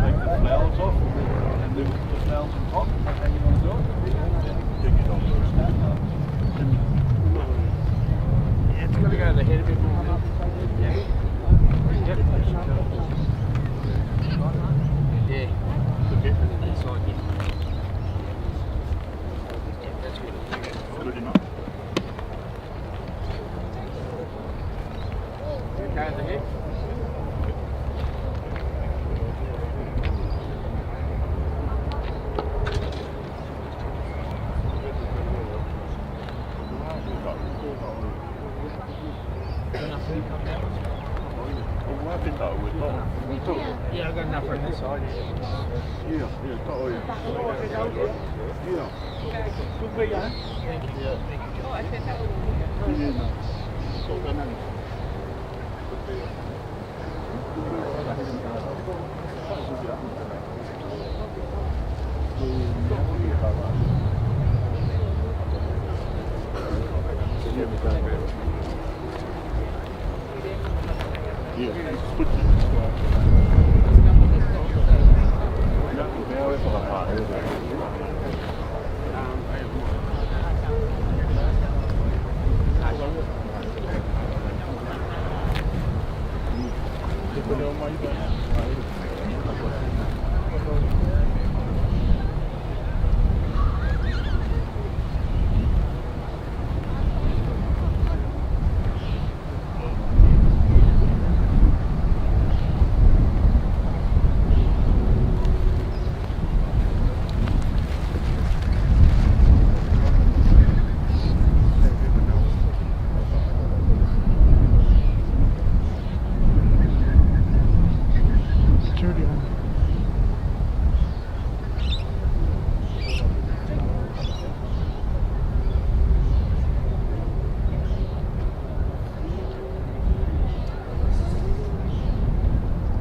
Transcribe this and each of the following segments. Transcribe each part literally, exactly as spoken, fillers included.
Take the flowers off and then the flowers on top. Is that how you want to do it? Yeah. Take it off. Yeah, it's got to go to the head a bit more. Yeah. Yeah. It's a bit. That's good. Good enough. Yeah, I got enough on this side. Yeah, yeah, yeah. Thank you. Thank you.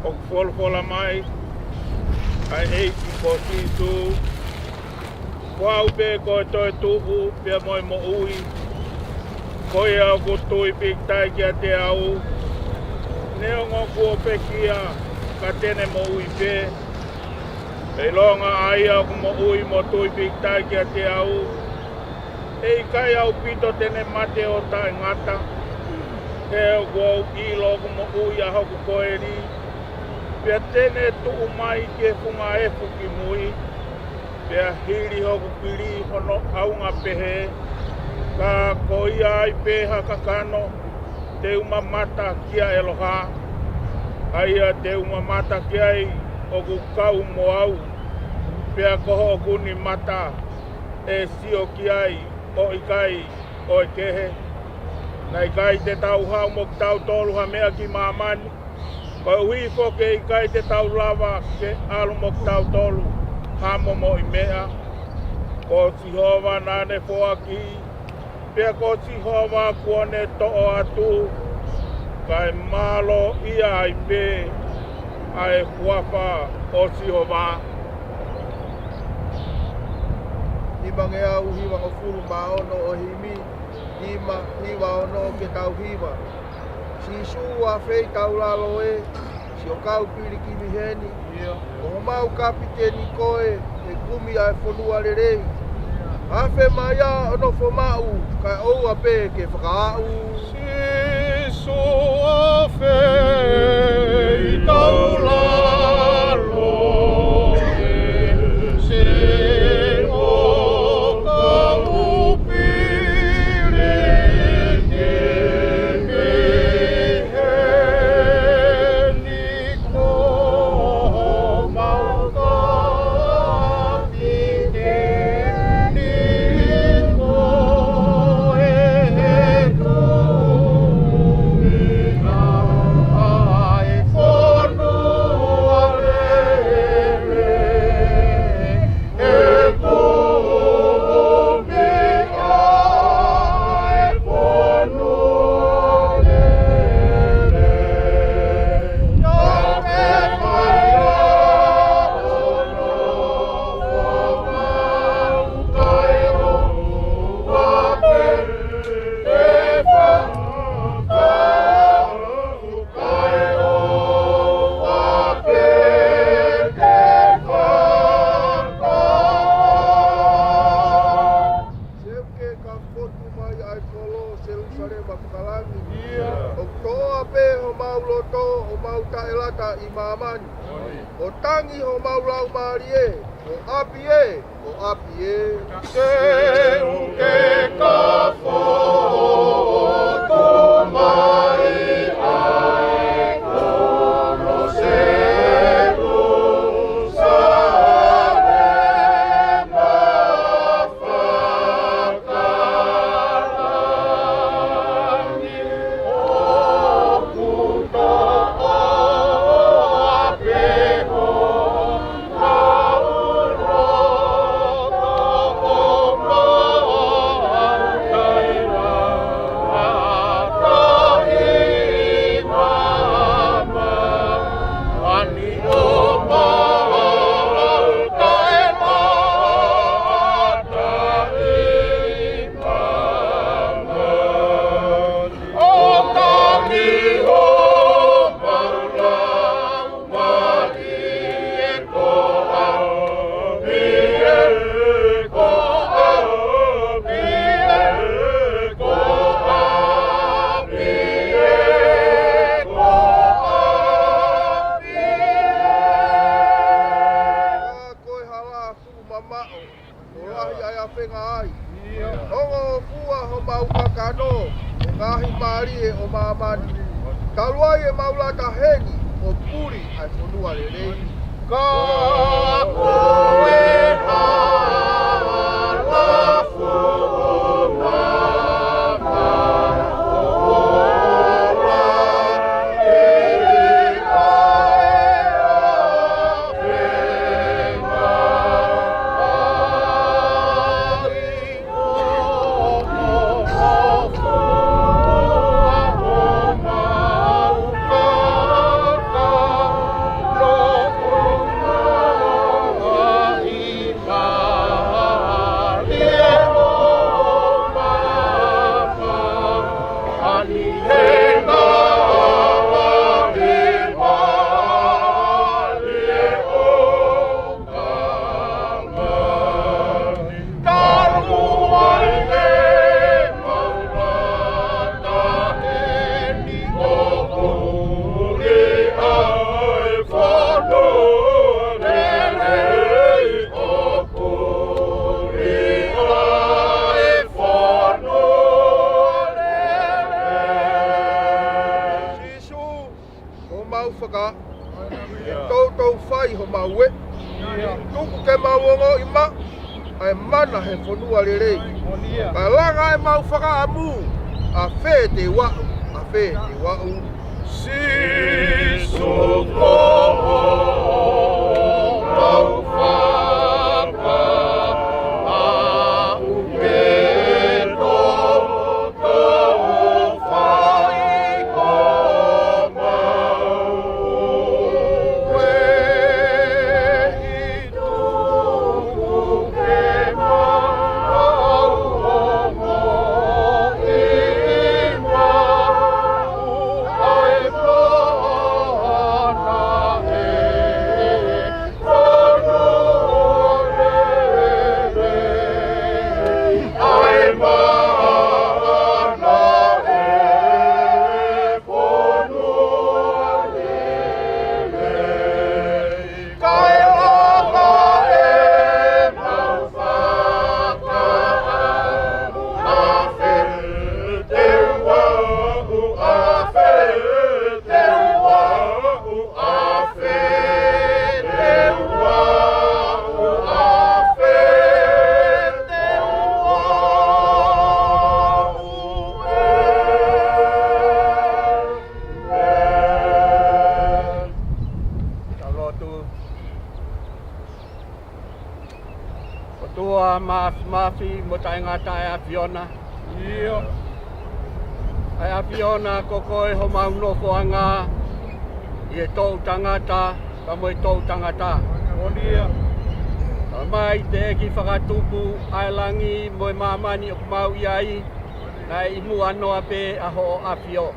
ʻOku folofola mai ʻa e ʻEiki ko Sīsū, ko au pē ko e toetuʻu pea mo e moʻui. Ko ia ʻoku tui pīkitai kiate au, neongo kuo pekia, ka te ne moʻui pē. ʻIlonga ʻa ia ʻoku moʻui mo tui pīkitai kiate au, ʻe ʻikai ʻaupito te ne mate ʻo taʻengata. He ʻoku ou ʻilo ʻoku moʻui ʻa hoku koeli, pea te ne tuʻu mai ki he funga efu ki mui. Pea hili hoku pili hono ʻaunga pehē, ka ko ia ai pē ha kakano, te u mamata kia ʻEloha. ʻA ia te u mamata ki ai ʻoku kau mo au, pea ko hoku nima mata ʻe sio ki ai ʻo ʻikai ʻo e kehe. Naʻe ʻikai te tau haʻu mo kitautolu ha meʻa ki māmani, koeʻuhi foki ʻe ʻikai te tau lava ke ʻalu mo kitautolu ha momoʻi meʻa. Ko Sihova naʻa ne foaki, pea ko Sihova kuo ne toʻo atu, kae mālō ia ai pē ʻa e huafa ʻo Sihova. Nimangeau hivangofulu mā ono ʻo e himi, nima hiva ono ke tau hiva. Sīsū ʻa fei taulalo ē, sio kau pilikimi heni. Ko homau kapiteni koe, ʻe kumi ʻa e fonua lelei. Afe mai ā ʻo nofo maʻu, kae ʻoua pē ke fakaaʻu. Sīsū ʻa fei taulalo ē, sio kau pilikimi heni. Ko homau kapiteni loto ʻo mau taʻelata ʻi māmani. ʻO tangi homau laumālie, ko ʻapi ē, ko ʻapi ē. Ke u ke kafo ʻo tō mai ai ko Jerusalema. Ko e hala fuʻu mamaʻo, ʻo lahi ʻa e ʻafenga ai. Hongofua homau kakano, ʻe ngaahi mālie ʻo māmani. Talu ai ʻemau lata heni, ʻo puli ʻa e fonua lelei. Ka ko e hala fuʻu mamaʻo, ʻo lahi ʻa e Sīsū, ʻo mau faka, ʻe toutou fai homau ē. Tuku ke mau ongoʻi maʻu ʻa e mana he fonua lelei. Ka langa ʻemau fakaʻamu, ʻafē te u aʻu, ʻafē te u aʻu. Sīsū ko homau faka, ʻa u ke to Tau lotu. ʻOtua Māfimafi mo Taʻengata, ʻa e ʻAfiona. ʻIo. ʻA e ʻAfiona, ko koe homau nofoʻanga ʻi he toʻutangata pea mo e toʻutangata. Moʻoni ia. Talamai ʻe he ʻEiki Fakatupu, ʻa e langi mo e māmani ʻoku mau ʻi ai, naʻe ʻi muʻa noa pē ʻa hoʻo ʻAfio.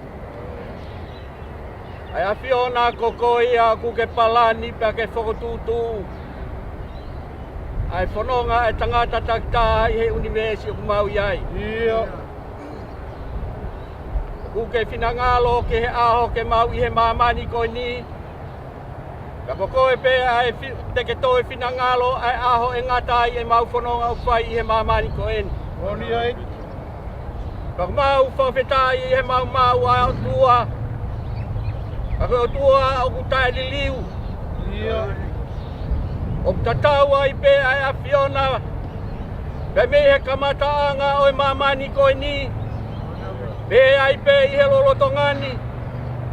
ʻA e ʻAfiona, ko koe ia ʻoku ke palani pea ke fokotuʻutuʻu ʻa e fononga ʻa e tangata takitaha ʻi he ʻunivēsi ʻoku mau ʻi ai. ʻIo. ʻOku ke finangalo ki he ʻaho ke mau ʻi he māmani ko eni. Ka ko koe pē ʻa e fi-, te ke toe finangalo ʻa e ʻaho ʻe ngata ai ʻemau fononga ʻoku fai ʻi he māmani ko eni. Moʻoni ʻEiki. Ka mau fakafetaʻi ʻi he maumau ʻa e ʻOtua. Ka ko e ʻOtua ʻoku taʻeliliu. ʻIo. ʻOku tatau ai pē ʻa e ʻAfiona. Pea mei he kamataʻanga ʻo e māmani ko eni. Pehē ai pē ʻi he lolotonga ni.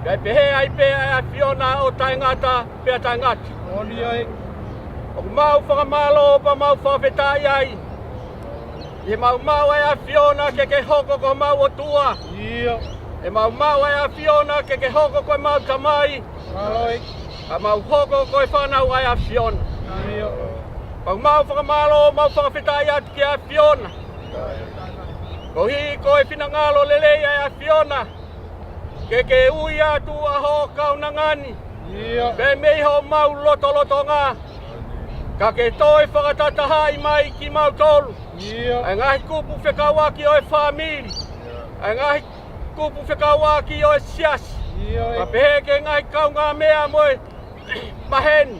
Pea pehē ai pē ʻa e ʻAfiona ʻo taʻengata, pea taʻengata. Moʻoni ʻEiki. ʻOku mau fakamālō pea mau fakafetaʻi ai. ʻI he maumau ʻa e ʻAfiona ke ke hoko ko homau ʻOtua. ʻIo. ʻI he maumau ʻa e ʻAfiona ke ke hoko ko homau Tamai. Mālō ʻEiki. Ka mau hoko ko e fānau ʻa e ʻAfiona. ʻIo. Pea mau fakamālō, mau fakafetaʻi atu ki he ʻAfiona. Koeʻuhi ko e finangalo lelei ʻa e ʻAfiona. Ke ke ui atu ʻa hoʻo kaunanga ni. ʻIo. Pea mei homau lotolotonga. Ka ke toe fakatatahaʻi mai kimautolu. ʻIo. ʻA e ngaahi kupu fekauʻaki ʻo e fāmili. ʻA e ngaahi kupu fekauʻaki ʻo e siasi. ʻIo. Ka pehē ki he ngaahi kaungāmeʻa mo e maheni.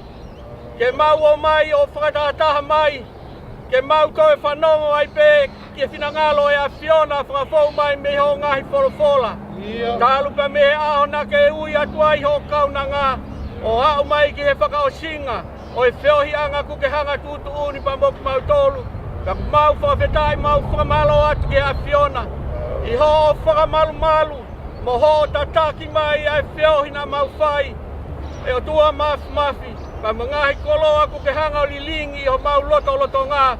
Ke mau ō mai ʻo fakatahataha mai. Ke mau toe fanongo ai pē ki he finangalo ʻo e ʻAfiona fakafou mai mei hoʻo ngaahi folofola. ʻIo. Talu pē mei he ʻaho naʻa ke ui atu ai hoʻo kaunanga ʻo aʻu mai ki he fakaʻosinga ʻo e feohiʻanga kuo ke hanga tuʻutuʻuni pea mo kimautolu. Ka mau fakafetaʻi, mau fakamālō atu ki he ʻAfiona. ʻI hoʻo fakamalumalu mo hoʻo tataki mai ʻa e feohi naʻa mau fai. ʻE ʻOtua Māfimafi, pea mo e ngaahi koloa kuo ke hanga ʻo lilingi ʻi homau lotolotonga.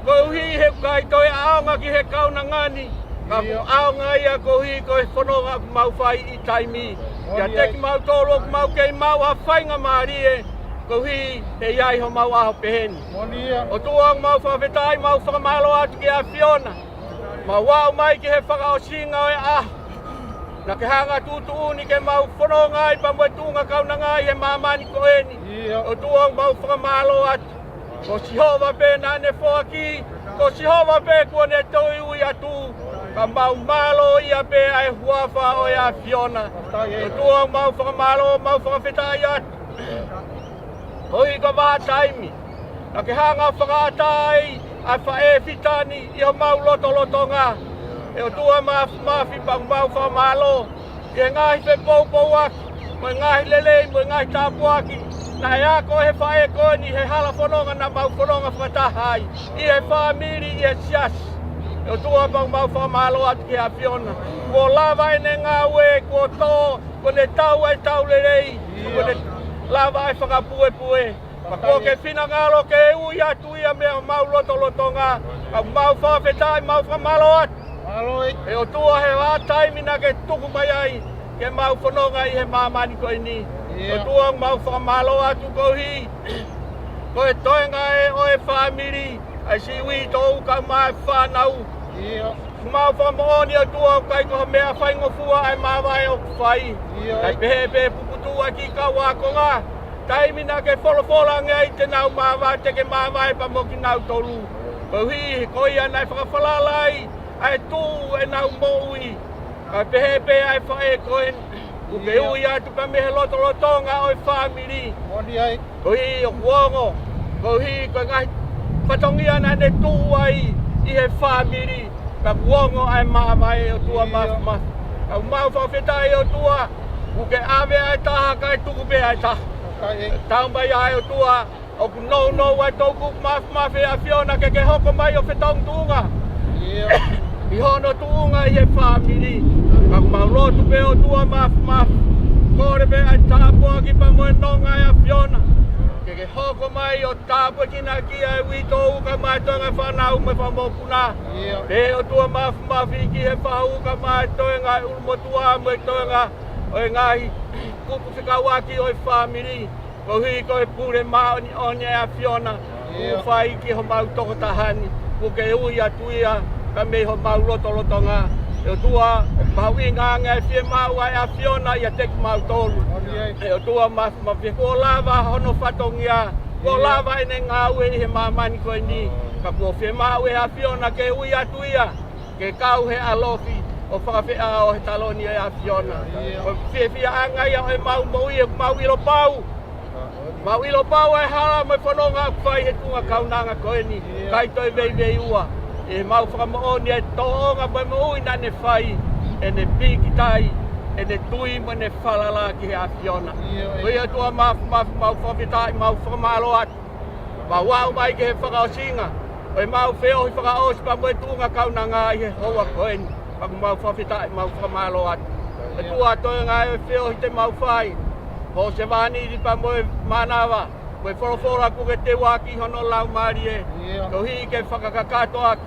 Koeʻuhi he ʻikai toe ʻaonga ki he kaunanga ni. Ka ʻoku ʻaonga ia koeʻuhi ko e fononga ʻoku mau fai ʻi taimi. Kiate kimautolu ʻoku mau kei maʻu ha faingamālie. Koeʻuhi he ʻi ai homau ʻaho pehē ni. ʻOtua ʻoku mau fakafetaʻi, mau fakamālō atu ki he ʻAfiona. Mau aʻu mai ki he fakaʻosinga ʻo e ʻaho. Naʻa ke hanga tuʻutuʻuni ke mau fononga ai pea mo e tuʻunga kaunanga ʻi he māmani ko eni. ʻIo. ʻOtua ʻoku mau fakamālō atu. Ko Sihova pē naʻa ne foaki, ko Sihova pē kuo ne toe ui atu. Ka mau mālō ia pē ʻa e huafa ʻo e ʻAfiona. ʻOtua ʻoku mau fakamālō, mau fakafetaʻi atu. Koeʻuhi ko e vahaʻa taimi naʻa ke hanga fakaʻatā ai ʻa e faʻē fita ni ʻi homau lotolotonga. ʻE ʻOtua Māfimafi, pea ʻoku mau fakamālō ʻi he ngaahi fepoupouaki, mo e ngaahi lelei, mo e ngaahi tāpuaki naʻe ako ʻe he faʻē ko eni he hala fononga naʻa mau fononga fakataha ai, ʻi he fāmili, ʻi he siasi. ʻE ʻOtua pea ʻoku mau fakamālō atu ki he ʻAfiona. Kuo lava ʻene ngāue, kuo tō, kuo ne tau ʻa e tau lelei, kuo ne lava ʻa e fakapuepue. Pea kuo ke finangalo ke ui atu ia mei homau lotolotonga. Ka mau fakafetaʻi, mau fakamālō atu. Mālō ʻEiki. ʻE ʻOtua, he vahaʻa taimi naʻa ke tuku mai ai ke mau fononga ʻi he māmani ko eni. ʻIo. ʻOtua, mau fakamālō atu koeʻuhi ko e toenga ē ʻo e fāmili, ʻa e siʻi uitou kae ʻumaʻā e fānau. ʻIo. Mau fakamoʻoni ʻOtua ʻoku ʻikai ko ha meʻa faingofua ʻa e māvae ʻoku fai. ʻIo. Kae pehē pē puputuʻu ʻa e kiʻi kau ākonga. Taimi naʻa ke folofola ange ai te nau māvae, te ke māvae pea mo kinautolu. Koeʻuhi ko ia naʻe fakafalala ai ʻa e tuʻu ʻenau moʻui. Kae pehē pē ʻa e faʻē ko eni. Kuo ke ui atu pea mei he lotolotonga ʻo e fāmili. Moʻoni ʻEiki. Koeʻuhi ʻoku ongo, koeʻuhi ko e ngaahi fatongia naʻa ne tuʻu ai ʻi he fāmili. Pea kuo ongo ʻa e māvae ʻOtua Māfimafi. Ka mau fakafetaʻi ʻOtua, kuo ke ʻave ʻa e taha kae tuku pē ʻa e taha. Tau mai ʻa e ʻOtua, ʻoku nounou ʻa e toʻukupu māfimafi ʻa e ʻAfiona ke ke hoko mai ʻo fetongi tuʻunga. ʻIo. ʻI hono tuʻunga ʻi he fāmili. Ka ʻoku mau lotu pē ʻOtua Māfimafi. Kole pē ʻa e tāpuaki pea mo e nonga ʻa e ʻAfiona. Ke ke hoko mai ʻo tāpuekina ki ai ʻa e uitou kae ʻumaʻā e toenga e fānau mo e fanga mokopuna. ʻIo. Pea ʻOtua Māfimafi ki he fahu kae ʻumaʻā e toenga e ʻulumotuʻa mo e toenga ʻo e ngaahi kupu fekauʻaki ʻo e fāmili. Koeʻuhi ko e pule māʻoniʻoni ʻa e ʻAfiona. ʻIo. Kuo fai ki homau tokotaha ni. Kuo ke ui atu ia, kae mei homau lotolotonga. ʻE ʻOtua, mahuʻinga ange ʻa e fiemaʻu ʻa e ʻAfiona ʻiate kimautolu. ʻIo. ʻE ʻOtua Māfimafi, kuo lava hono fatongia. Kuo lava ʻene ngāue ʻi he māmani ko eni. Ka kuo fiemaʻu ʻe he ʻAfiona ke ui atu ia. Ke kau he ʻalofi, ʻo fakafeʻao he taloni ʻo e ʻAfiona. Ko e fiefiaʻanga ia ʻo ʻemau moʻui, ʻoku mau ʻilo pau. Mau ʻilo pau ʻa e hala mo e fononga ʻoku fai he tuʻunga kaunanga ko eni. ʻIkai toe veiveiua. ʻE mau fakamoʻoni ʻa e tōʻonga mo e moʻui naʻa ne fai, ʻene pīkitai, ʻene tui mo ʻene falala ki he ʻAfiona. Ko ia ʻOtua Māfimafi, mau fakafetaʻi, mau fakamālō atu. Mau aʻu mai ki he fakaʻosinga ʻo ʻemau feohi fakaʻosi pea mo e tuʻunga kaunanga ʻi he houa ko eni. Pea ʻoku mau fakafetaʻi, mau fakamālō atu. ʻOtua, toenga e feohi te mau fai, hoʻo sevāniti pea mo e mānava, mo e folofola kuo ke teuaki ʻi hono Laumālie, koeʻuhi ke fakakakato atu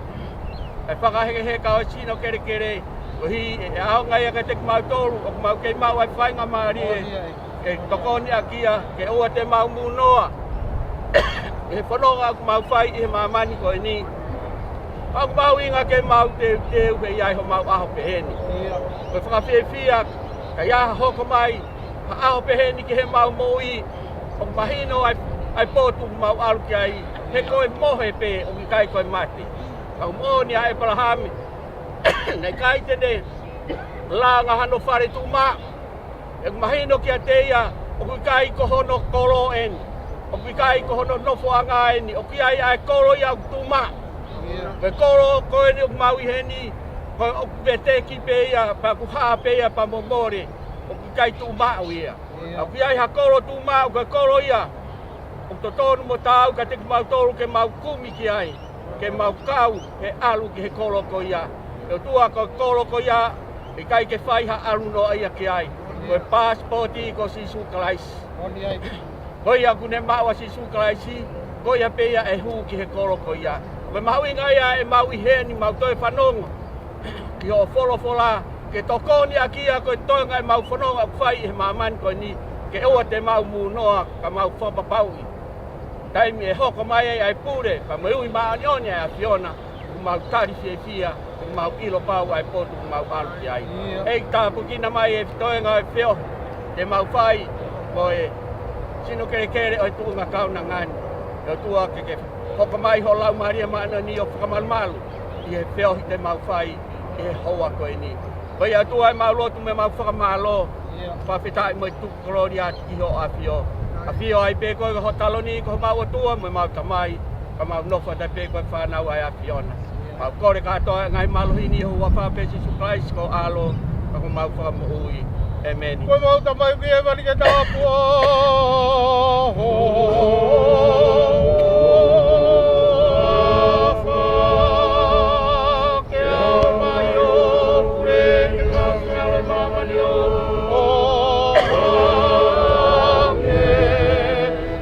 ʻa e fakahekeheka ʻo e sino kelekele, koeʻuhi ʻe ʻaonga ia kiate kimautolu ʻoku mau kei maʻu ʻa e faingamālie ke tokoni ʻaki ia, ke ʻoua te mau mūnoa he fononga ʻoku mau fai ʻi he māmani ko eni. Pea ʻoku mahuʻinga ke mau teuteu he ʻi ai homau ʻaho peheni. Ko e fakafiefia, ka ʻi ai ha hoko mai ha ʻaho peheni ki heʻemau moʻui, ʻoku mahino ʻa e, ʻa e potu ʻoku mau ʻalu ki ai, he ko e mohe pē, ʻoku ʻikai ko e mate. Ka ʻoku moʻoni ʻa ʻEpalahame, naʻe ʻikai te ne langa hano fale tuʻumaʻu. ʻOku mahino kiate ia, ʻoku ʻikai ko hono kolo eni, ʻoku ʻikai ko hono nofoʻanga eni, ʻoku ʻi ai ʻa e kolo ia ʻoku tuʻumaʻu. Ko e kolo ko eni ʻoku mau ʻi heni, ko e ʻoku veteki pē ia, pea ʻoku hā pē ia pea momole, ʻoku ʻikai tuʻumaʻu ia. ʻOku ʻi ai ha kolo tuʻumaʻu, ko e kolo ia ʻoku totonu mo taau kiate kimautolu ke mau kumi ki ai, ke mau kau he ʻalu ki he kolo ko ia. ʻE ʻOtua, ko e kolo ko ia, ʻikai ke fai ha ʻalu noa ia ki ai. Ko e pāsipoti ko Sīsū Kalaisi. Ko ia ʻoku ne maʻu ʻa Sīsū Kalaisi, ko ia pē ia ʻe hū ki he kolo ko ia. Ko e mahuʻinga ia ʻemau ʻi heni, mau toe fanongo ʻi hoʻo folofola, ke tokoni ʻaki ia ko e toenga ʻemau fononga ʻoku fai ʻi he māmani ko eni, ke ʻoua te mau mūnoa ka mau fakapapauʻi taimi ʻe hoko mai ai ʻa e pule pea mo e ui māʻoniʻoni ʻa e ʻAfiona, ʻoku mau tali fiefia, ʻoku mau ʻilo pau ʻa e potu ʻoku mau ʻalu ki ai. ʻEiki, tāpuekina mai e toenga ʻo e feohi te mau fai mo e sino kelekele ʻo e tuʻunga kaunanga ni. ʻE ʻOtua, ke ke hoko mai ho Laumālie Māʻoniʻoni ʻo fakamalumalu ʻi he feohi te mau fai ʻi he houa ko eni. Ko ia ʻOtua ʻemau lotu mo ʻemau fakamālō, fakafetaʻi mo e tuku kolōlia ki ho ʻAfio. ʻAfio ai pē koe ko ho taloni, ko homau ʻOtua mo ʻemau Tamai, ka mau nofo atu ai pē ko e fānau ʻa e ʻAfiona. Mau kole kātoa e ngaahi mālohi ni ʻi ho huafa pē Sīsū Kalaisi ko ho ʻAlo, ka ko homau Fakamoʻui. ʻĒmeni. Ko homau Tamai ʻoku ʻi hēvani, ke taupoʻou ho huafa, ke hoko mai ho pule, ke fai ho finangalo ʻi māmani ʻo hangē ko ia ʻi he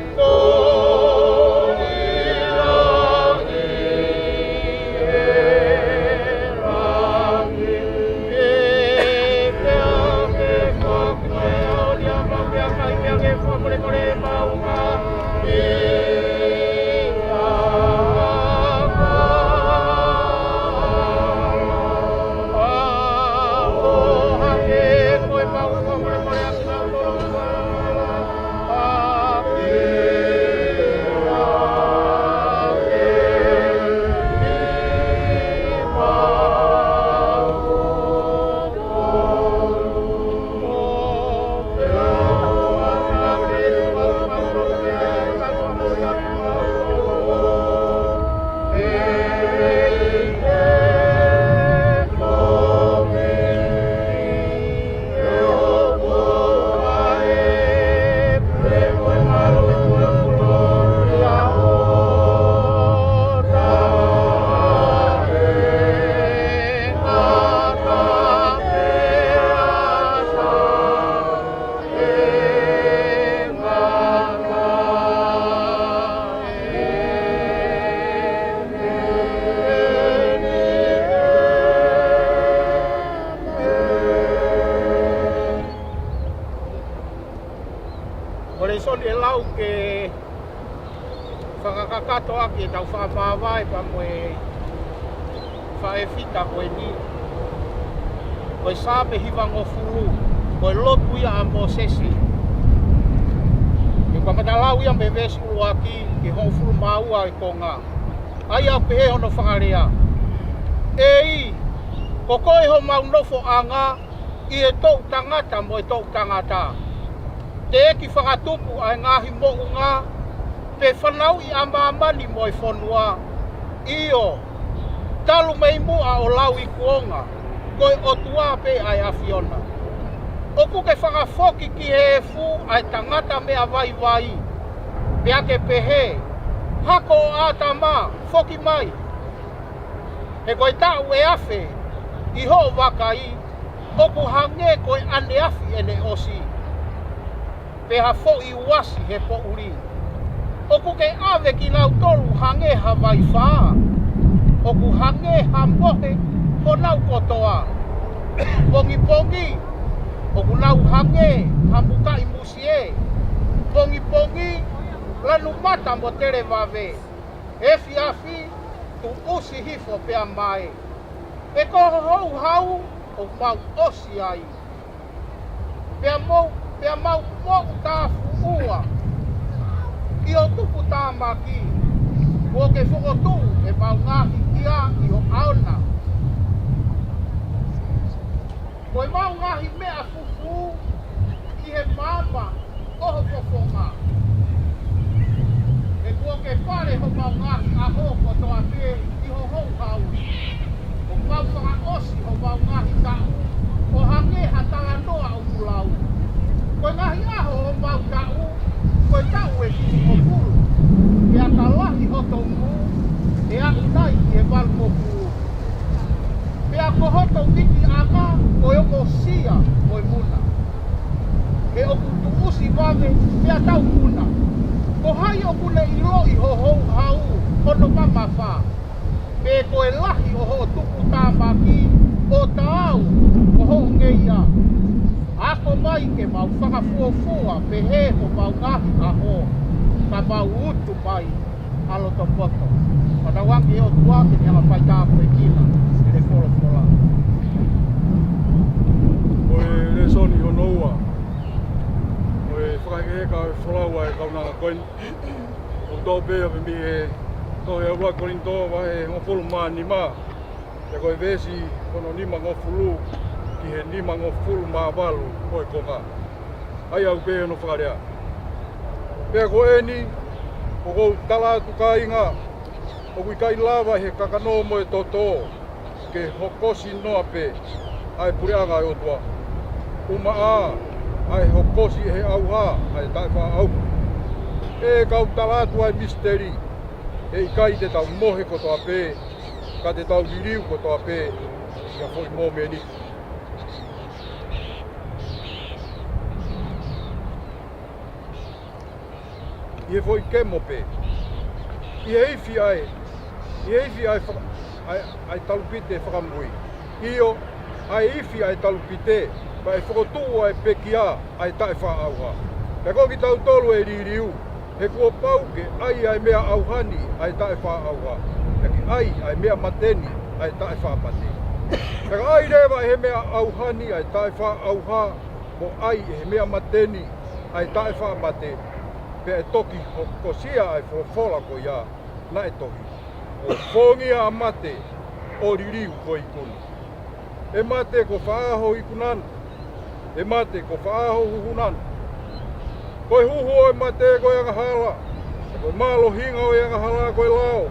langi. Ko e lēsoni ʻe lau ke fakakakato ʻaki ʻetau fakavavevave pea mo e faʻē fita ko eni, ko e Saame hivangofulu, ko e lotu ia ʻa Mōsese. Ke kamata lau ia mei he veesi ʻuluaki ki he hongofulu mā ua ʻi he konga. ʻA ia ʻoku pehē hono fakalea: ʻEiki, Ko koe homau nofoʻanga ʻi he toʻutangata mo e toʻutangata. Teʻeki fakatupu ʻa e ngaahi moʻunga, pe fanauʻi ʻa māmani mo e fonua. ʻIo, talu mei muʻa ʻo lauikuonga, ko e ʻOtua pē ʻa e ʻAfiona. ʻOku ke fakafoki ki he efu ʻa e tangata meʻa vaivai, pea ke pehē, Hako ʻo ʻĀtama, foki mai. He ko e taʻu ʻe afe ʻi hoʻo vakai, ʻoku hangē ko e ʻaneafi ʻene ʻosi, pe ha foʻi uasi he poʻuli. ʻOku ke ʻave kinautolu hangē ha vaifā, ʻoku hangē ha mohe honau kotoa. Pongipongi, ʻoku nau hangē ha mukaʻi musie. Pongipongi, lanu mata mo televave. Efiafi, tuʻusi hifo pea mae. He ko ho houhau ʻoku mau ʻosi ai. Pea mau, pea mau moʻutāfuʻua ʻi ho tuputāmaki, kuo ke fokotuʻu ʻemau ngaahi hia ʻi ho ʻaona. Ko ʻemau ngaahi meʻa fufū ʻi he maama ʻo ho fofonga. He kuo ke pale homau ngaahi ʻaho kotoa pē ʻi ho houhau. ʻOku mau fakaʻosi homau ngaahi taʻu ʻo hangē ha talanoa ʻoku lau. Ko e ngaahi ʻaho homau taʻu, ko e taʻu ʻe fitungofulu, pea ka lahi hoto ʻuku, ʻe aʻu nai ki he valungofulu. Pea ko hoto vikiʻanga ko e ongosia mo e muna. He ʻoku tuʻusi vave pea tau muna. Ko hai ʻoku ne ʻiloʻi ho houhau hono mamafa? Pe ko e lahi ʻo hoʻo tuputāmaki ʻo taau ko hoʻo ngeia? Ako mai ke mau fakafuofua pehē homau ngaahi ʻaho, ka mau utu mai ʻa loto poto. Fakatauange ʻe he ʻOtua ke ne hanga faitāpuekina ʻene folofola. Ko e lēsoni hono ua ʻo e fakahekeheka ʻo e folau ʻa e kaunanga ko eni, ʻoku toʻo pē ia mei he tohi ʻa ua Kolinitō vahe hongofulu mā nima, pea ko e veesi hono nimangofulu ki he nimangofulu mā valu ko e konga. ʻA ia ʻoku pehē hono fakalea: Pea ko eni, ʻoku ou tala atu, kāinga, ʻoku ʻikai lava ʻe he kakano mo e toto ke hokosi noa pē ʻa e puleʻanga ʻo e ʻOtua. ʻUmaʻā ʻa e hokosi ʻe he ʻauha ʻa e taʻefaʻaʻauha. ʻE kau tala atu ʻa e misiteli, ʻe ʻikai te tau mohe kotoa pē, ka te tau liliu kotoa pē ʻi ha foʻi mōmeniti. ʻI he foʻi kemo pē, ʻi he ifi ʻa e, ʻi he ifi ʻa e faka-, ʻa e, ʻa e talupite fakamui. ʻIo, ʻa e ifi ʻa e talupite, pea ʻe fokotuʻu ʻa e pekia ʻa e taʻefaʻaʻauha. Pea ko kitautolu ʻe liliu, he kuo pau ke ʻai ʻa e meʻa ʻauha ni ʻa e taʻefaʻaʻauha, pea ke ʻai ʻa e meʻa mate ni ʻa e taʻefaʻamate. Pea ka ʻai leva ʻe he meʻa ʻauha ni ʻa e taʻefaʻaʻauha, mo ʻai ʻe he meʻa mate ni ʻa e taʻefaʻamate, pea ʻe toki hokosia ʻa e folofola ko ia naʻe tohi: Kuo fongia ʻa mate ʻo liliu ko e ikuna. ʻE mate, ko fē ho ikuna na? ʻE mate, ko fē ho huhu na? Ko e huhu ʻo e mate ko e angahala, pea ko e mālohinga ʻo e angahala ko e lao.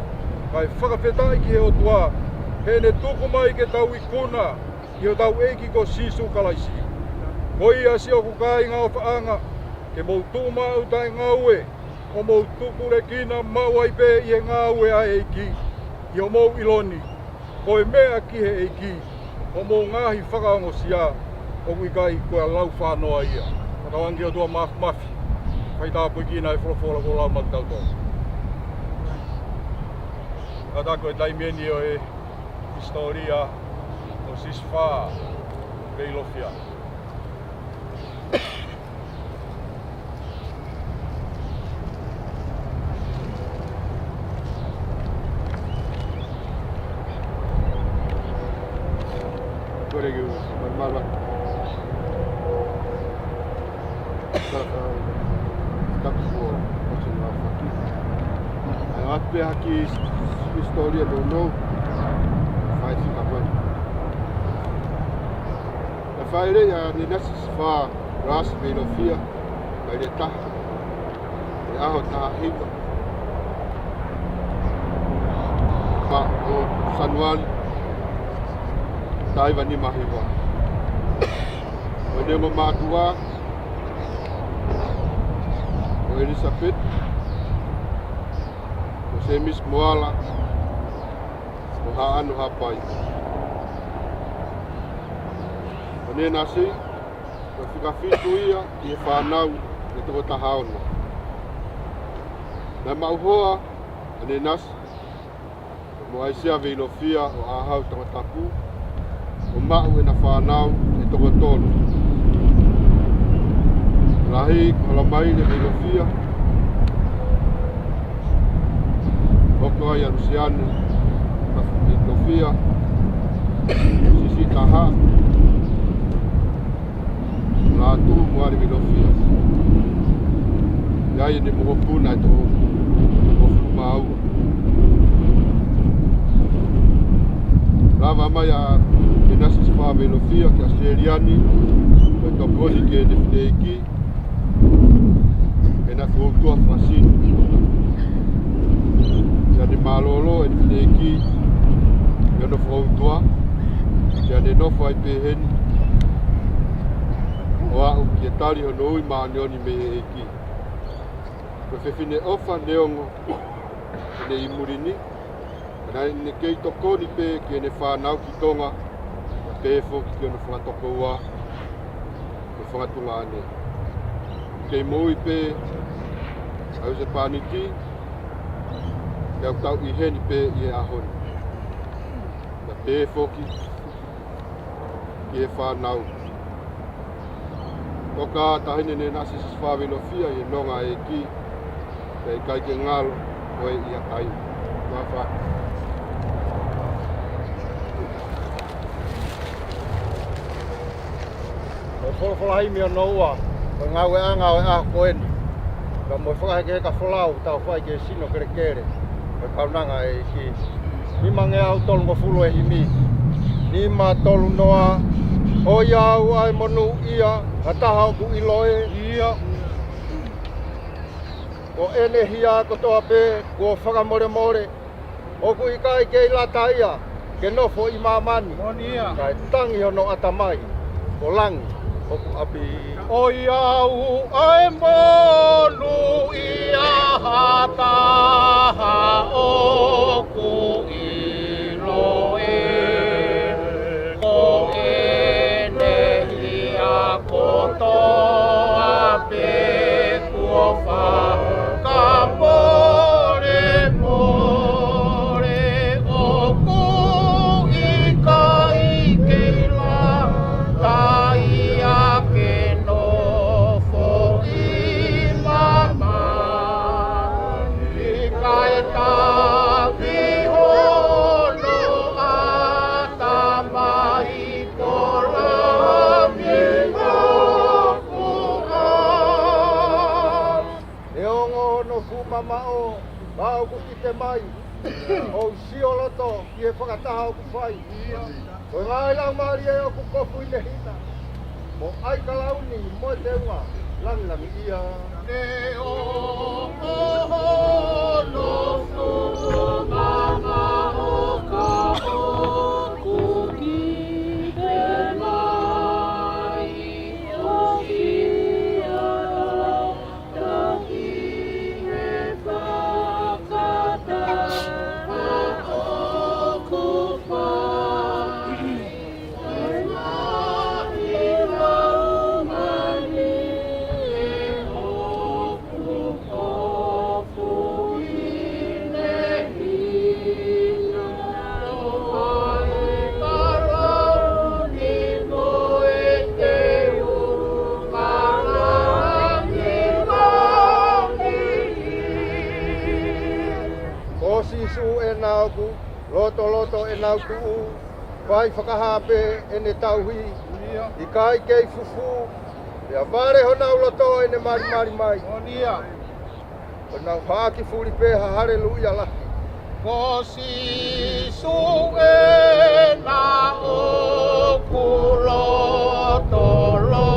Kae fakafetaʻi ki he ʻOtua, heʻene tuku mai ke tau ikuna ʻi hotau ʻEiki ko Sīsū Kalaisi. Ko ia, siʻoku kāinga ʻofaʻanga, ke mou tuʻu maʻu taʻengaue, ʻo mou tukulekina maʻu ai pē ʻi he ngāue ʻa e ʻEiki, ʻi hoʻomou ʻilo ni, ko e meʻa ki he ʻEiki, ko hoʻomou ngaahi fakaongosia, ʻoku ʻikai ko e laufānoa ia. Fakatauange ʻe he ʻOtua Māfimafi, faitāpuekina ʻa e folofola kuo lau maʻatautolu. Kātaki ko e taimi eni ʻo e hisitōlia ʻo Sisifā Veilofia. Kore ke u, ma, ma, ma. Ka, ka, ka kuo, o te na faki. ʻAi atu pē ha kiʻi hisitōlia nounou. Fai fika mai. Fāʻeleʻi ʻa Nenasi Sifa Rasi Veilofia, mai le taha, ʻi he ʻaho taha hiva, ma o Sanuali, taha hiva nima hiva. Ko ʻene ongo mātuʻa, ko Elizabeth, ko Semisi Moala, ko Haʻano Hapai. Ko Nenasi, ko e fika fitu ia ʻi he fānau ʻe toko taha ono. Naʻe maʻu hoa ʻa Nenasi mo ʻAisea Veilofia ʻo ʻAhau Tongatapu, ʻo maʻu ʻena fānau ʻe toko tolu. Lahi ko Halamaile Veilofia, hoko ai ʻa Lusiane Veilofia, Sisi Taha, Lātū Moali Veilofia. ʻI ai ʻene mokopuna ʻe toko hongofulu mā ua. Lava mai ʻa Nenasi Sifa Veilofia ki ʻAositelēlia ni, ko e tokoni ki heʻene fineʻeiki, ʻena fokoutua fakasino. Pea ne mālōlō ʻene fineʻeiki ʻi hono fokoutua, pea ne nofo ai pē heni ʻo aʻu ki he tali hono ui māʻoniʻoni mei he ʻEiki. Ko e fefine ʻofa neongo ʻene ʻi muli ni, ka naʻe kei tokoni pē ki heʻene fānau ki Tonga, pea pehē foki ki hono fanga tokoua mo e fanga tuongaʻane. Kei moʻui pē ʻa e husepāniti, pea ʻoku tau ʻi heni pē ʻi he ʻaho ni. Pea pehē foki ki he fānau. Toka Taʻahine Nenasi Sifa Veilofia ʻi he nonga ʻa e ʻEiki, pea ʻikai ke ngalo ko e ʻikai. Māfana. Ko e folofola himi hono ua, ko e ngāueʻanga ʻo e ʻaho ko eni. Ka mo e fakahekeheka folau, tau fai ki he sino kelekele ʻo e kaunanga ʻa e ʻEiki. Nimangeau tolungofulu e himi. Nima tolu noa. ʻO ia au ʻa e monūʻia, ha taha ʻoku ʻilo ē. Ia. Ko ʻene hia kotoa pē kuo fakamolemole, ʻoku ʻikai kei lata ia ke nofo ʻi māmani. Moʻoni ia. Kae tangi hono ʻatamai, ko langi hoku ʻapi. ʻO ia au ʻa e monūʻia, ha taha ʻoku ʻilo ē. Ko ʻene hia kotoa pē kuo fakamolemole, ʻoku ʻikai kei lata ia ke nofo ʻi māmani. Kae tangi hono ʻatamai, ko langi hoku ʻapi. Neongo hono fuʻu mamaʻo, ka ʻoku ʻite mai, ʻoku sio loto ki he fakataha ʻoku fai. Ko e ngaahi laumālie ʻoku kofu ʻi he hina, mo ʻai kalauni mo e teunga, langilangiʻia. Neongo hono fuʻu mamaʻo, ka ʻoku ʻite mai, ʻoku sio loto ki he fakataha ʻoku fai. Ko e ngaahi laumālie ʻoku kofu ʻi he hina, ʻai kalauni mo e teunga, langilangiʻia. Ko Sīsū ʻena ʻoku lotoloto ʻenau tuʻu, fai fakahā pē ʻene tauhi, ʻikai kei fufū, pea vale honau loto ʻene malimali mai. Moʻoni ia. ʻO nau haʻaki fuli pē ha haleluia lahi. Ko Sīsū ʻena ʻoku lotoloto Tolo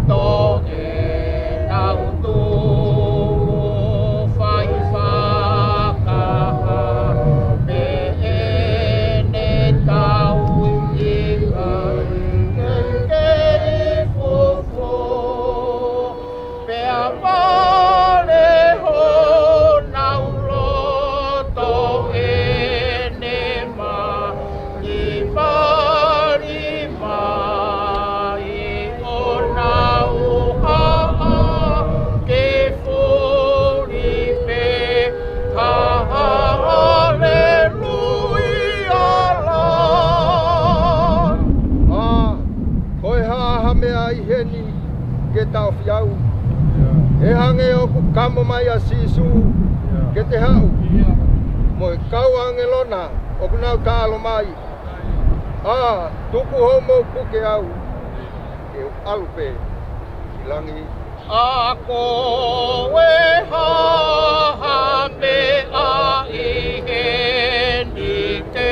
to ke nau tu fai fakaha pe ʻene tau i kai ke ke i fofo. Pea vale honau loto ʻene mali mali mai ʻo nau haʻa ke fuli pē. Haleluia la. ʻA, ko e hā ha meʻa ʻi heni ke taʻofi au? He hangē ʻoku kamo mai ʻa Sīsū ke te haʻu mo e kau ʻāngelo na ʻoku nau taʻalo mai. ʻA, tuku hoʻomou puke au ke u ʻalu pē ki langi. ʻA, ko e hā ha meʻa ʻi heni ke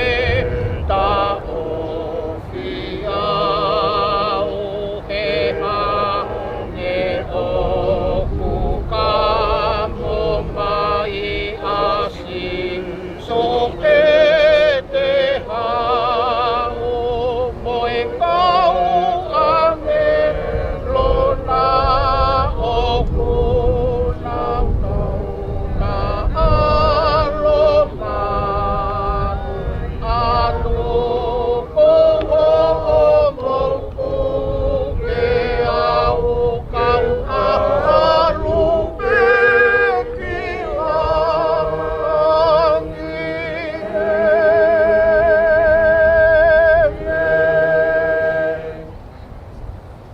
taʻofi au? He hangē ʻoku kamo mai ʻa Sīsū ke te haʻu mo e kau ʻāngelo na ʻoku nau taʻalo mai. ʻA, tuku hoʻomou puke au ke u ʻalu pē ki langi.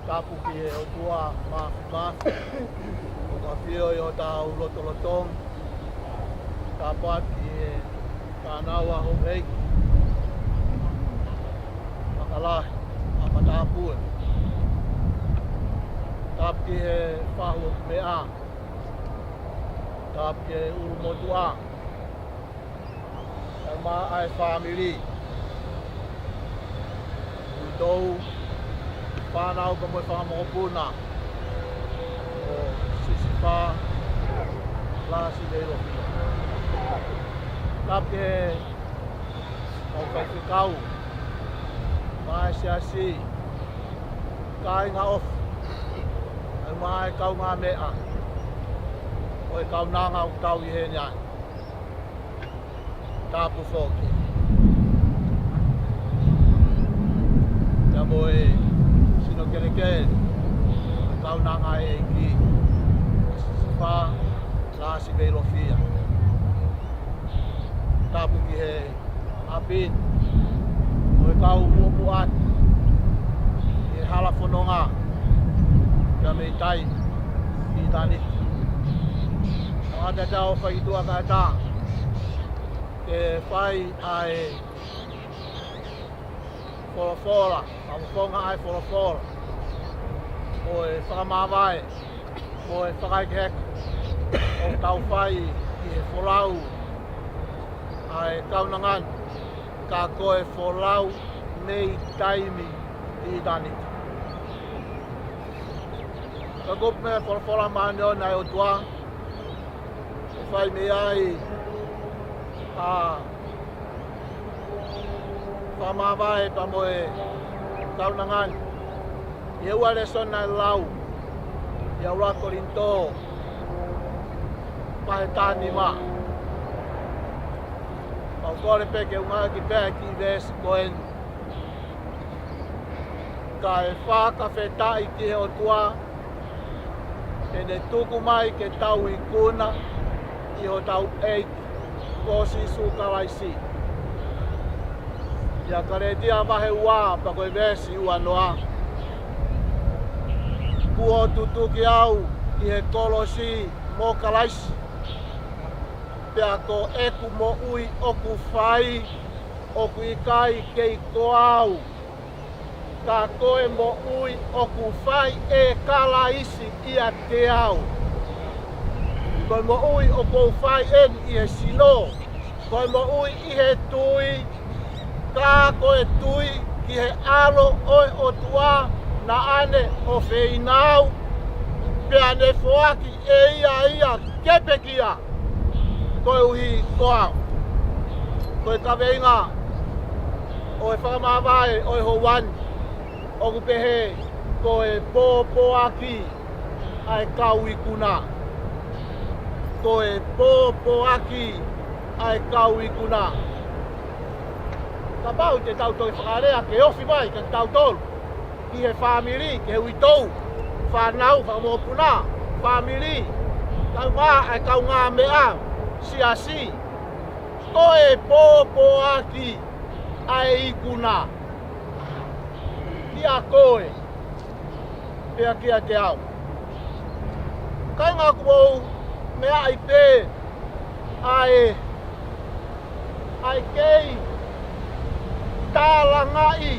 Tapu ki he ʻOtua Māfimafi, ʻoku ʻafio ʻi hotau lotolotonga. Tapu atu ki he fānau ʻa houʻeiki, Makalahi ʻa Matāpue. Tapu ki he fahu ʻo Kumeʻa. Tapu ki he ʻulumotuʻa. Kae ʻumaʻā e fāmili. Utou, fānau ka mo e fanga mokopuna ʻo Sisifā Lasi Veilofia. Tapu ki he kau faifekau, mei he siasi, kāinga ofi, kae ʻumaʻā e kaungāmeʻa ʻo e kaunanga ʻoku tau ʻi heni ai. Tapu foki. Pea mo e sino kelekele, kaunanga ʻa e ʻEiki, Sisifā Lasi Veilofia. Tapu ki he ʻapi ni, mo e kau muʻomuʻa atu ʻi he hala fononga, pea mei taimi ki ʻitāniti. ʻOatu ʻa e ʻofa ʻi tuʻa kae ʻatā ke fai ʻa e folofola, fakafofonga ʻa e folofola, mo e fakamāvae, mo e fakahekeheke ʻoku tau fai ʻi he folau ʻa e kaunanga ni, ka ko e folau mei taimi ki ʻitāniti. Ka ko e meʻa folofola māʻoniʻoni ʻa e ʻOtua, ʻe fai mei ai ʻa e fakamāvae pea mo e kaunanga ni. ʻI he ua lēsoni naʻe lau ʻi he ua Kolinitō vahe taha nima. Pea u kole pē ke u ngāueʻaki pē ʻa e kiʻi veesi ko eni. Kae fakafetaʻi ki he ʻOtua, he ne tuku mai ke tau ikuna ʻi hotau ʻEiki ko Sīsū Kalaisi. ʻI he Kalētia vahe ua pea ko e veesi ua noa. Kuo tutuki au ʻi he kolosi mo Kalaisi, pea ko ʻeku moʻui ʻoku fai, ʻoku ʻikai kei ko au, ka ko e moʻui ʻoku fai ʻe Kalaisi ʻiate au. Ko e moʻui ʻoku ou fai eni ʻi he sino, ko e moʻui ʻi he tui, ka ko e tui ki he ʻAlo ʻo e ʻOtua, Naʻa ne ʻofeina au, pea ne foaki ʻe ia ia ke pekia. Koeʻuhi ko au, ko e kaveinga ʻo e fakamavae ʻo e houa ni, ʻoku pehē: Ko e pōpoaki ʻa e kau ikuna. Ko e pōpoaki ʻa e kau ikuna. Kapau te tau toe fakalea ke ofi mai kia tautolu, ki he fāmili, ki he uitou, fānau, fakamokopuna, fāmili, kaungā, ʻa e kaungāmeʻa, siasi. Ko e pōpoaki ʻa e ikuna. Kiate koe, pea kiate au. Kāinga, ʻoku ou meaʻi pē ʻa e ʻa e kei tālangaʻi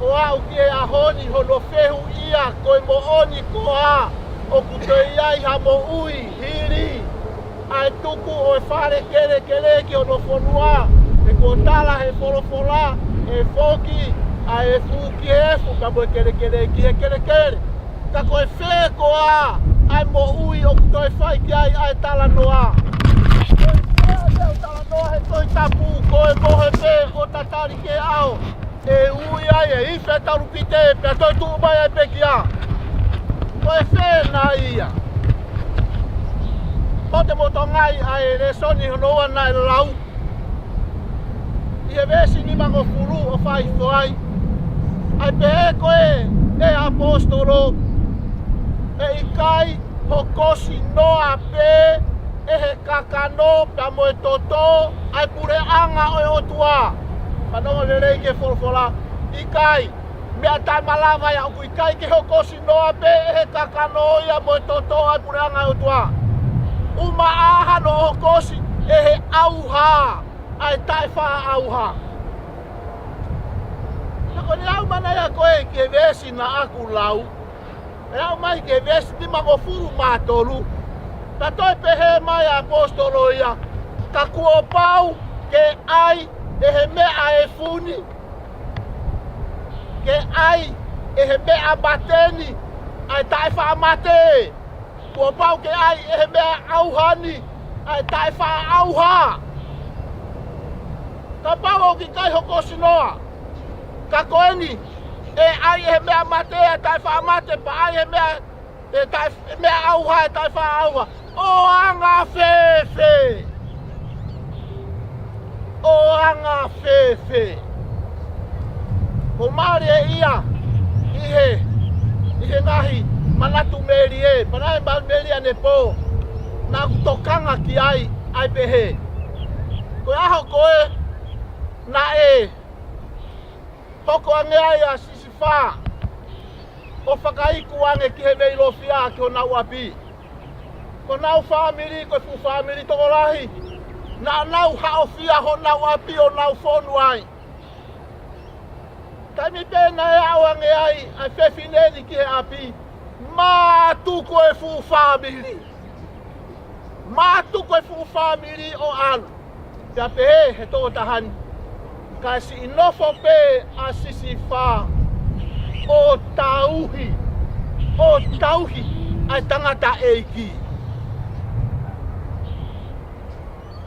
ʻo aʻu ki he ʻaho ni hono fehuʻia ko e moʻoni koā ʻoku toe ʻi ai ha moʻui hili ʻa e tuku ʻo e fale kelekele ki hono fonua. He kuo tala he folofola, ʻe foki ʻa e efu ki he efu, pea mo e kelekele ki he kelekele. Ka ko e fē koā ʻa e moʻui ʻoku toe fai ki ai ʻa e talanoa? Ko e fē ʻa e talanoa he Tohi Tapu, ko e mohe pē ʻo tatali ki he ʻao, ʻe ui ai e ifi ʻa e talupite, pea toe tuʻu mai ʻa e pekia. Ko e fē nai ia? Mou toe motongaʻi ʻa e lēsoni hono ua naʻe lau, ʻi he veesi nimangofulu ʻo fai hifo ai, ʻa e pehē ko ē ʻe he ʻaposetolo: ʻE ʻikai hokosi noa pē ʻe he kakano pea mo e toto ʻa e puleʻanga ʻo e ʻOtua. Fanongo lelei ki he folofola. ʻIkai. Meʻa taʻemalava ia, ʻoku ʻikai ke hokosi noa pē ʻe he kakano ia mo e toto ʻa e puleʻanga ʻo e ʻOtua. ʻUmaʻā hano hokosi ʻe he ʻauha ʻa e taʻefaʻaʻauha. Ka ko ʻene aʻu mai ia ko ē ki he veesi naʻa ku lau, ʻe aʻu mai ki he veesi nimangofulu mā tolu, ka toe pehē mai ʻa e ʻaposetolo ia: Ka kuo pau ke ʻai ʻe he meʻa efu ni, ke ʻai ʻe he meʻa mate ni ʻa e taʻefaʻamate. Kuo pau ke ʻai ʻe he meʻa ʻauha ni ʻa e taʻefaʻaʻauha. Kapau ʻoku ʻikai hokosi noa, ka ko eni, ʻe ʻai ʻe he meʻa mate ʻa e taʻefaʻamate, pea ʻai ʻe he meʻa, ʻe taʻe-, meʻa ʻauha ʻa e taʻefaʻaʻauha. ʻO anga fēfē? ʻO anga fēfē? Ko mālie ia ʻi he, ʻi he ngaahi manatu melie, pea naʻe ma-, melie ʻanepō, naʻa ku tokanga ki ai, ʻa e pehē: Ko e ʻaho ko ē naʻe hoko ange ai ʻa Sisifā ʻo fakaiku ange ki he veilofia ki honau ʻapi. Ko honau fāmili, ko e fuʻu fāmili tokolahi, naʻa nau haʻofia honau ʻapi ʻo nau fonu ai. Taimi pē naʻe aʻu ange ai ʻa e fefine ni ki he ʻapi, mātuku e fuʻu fāmili. Mātuku e fuʻu fāmili ʻo ʻalu. Pea pehē he tokotaha ni, ka siʻi nofo pē ʻa Sisifā ʻo tauhi, ʻo tauhi ʻa e tangataʻeiki.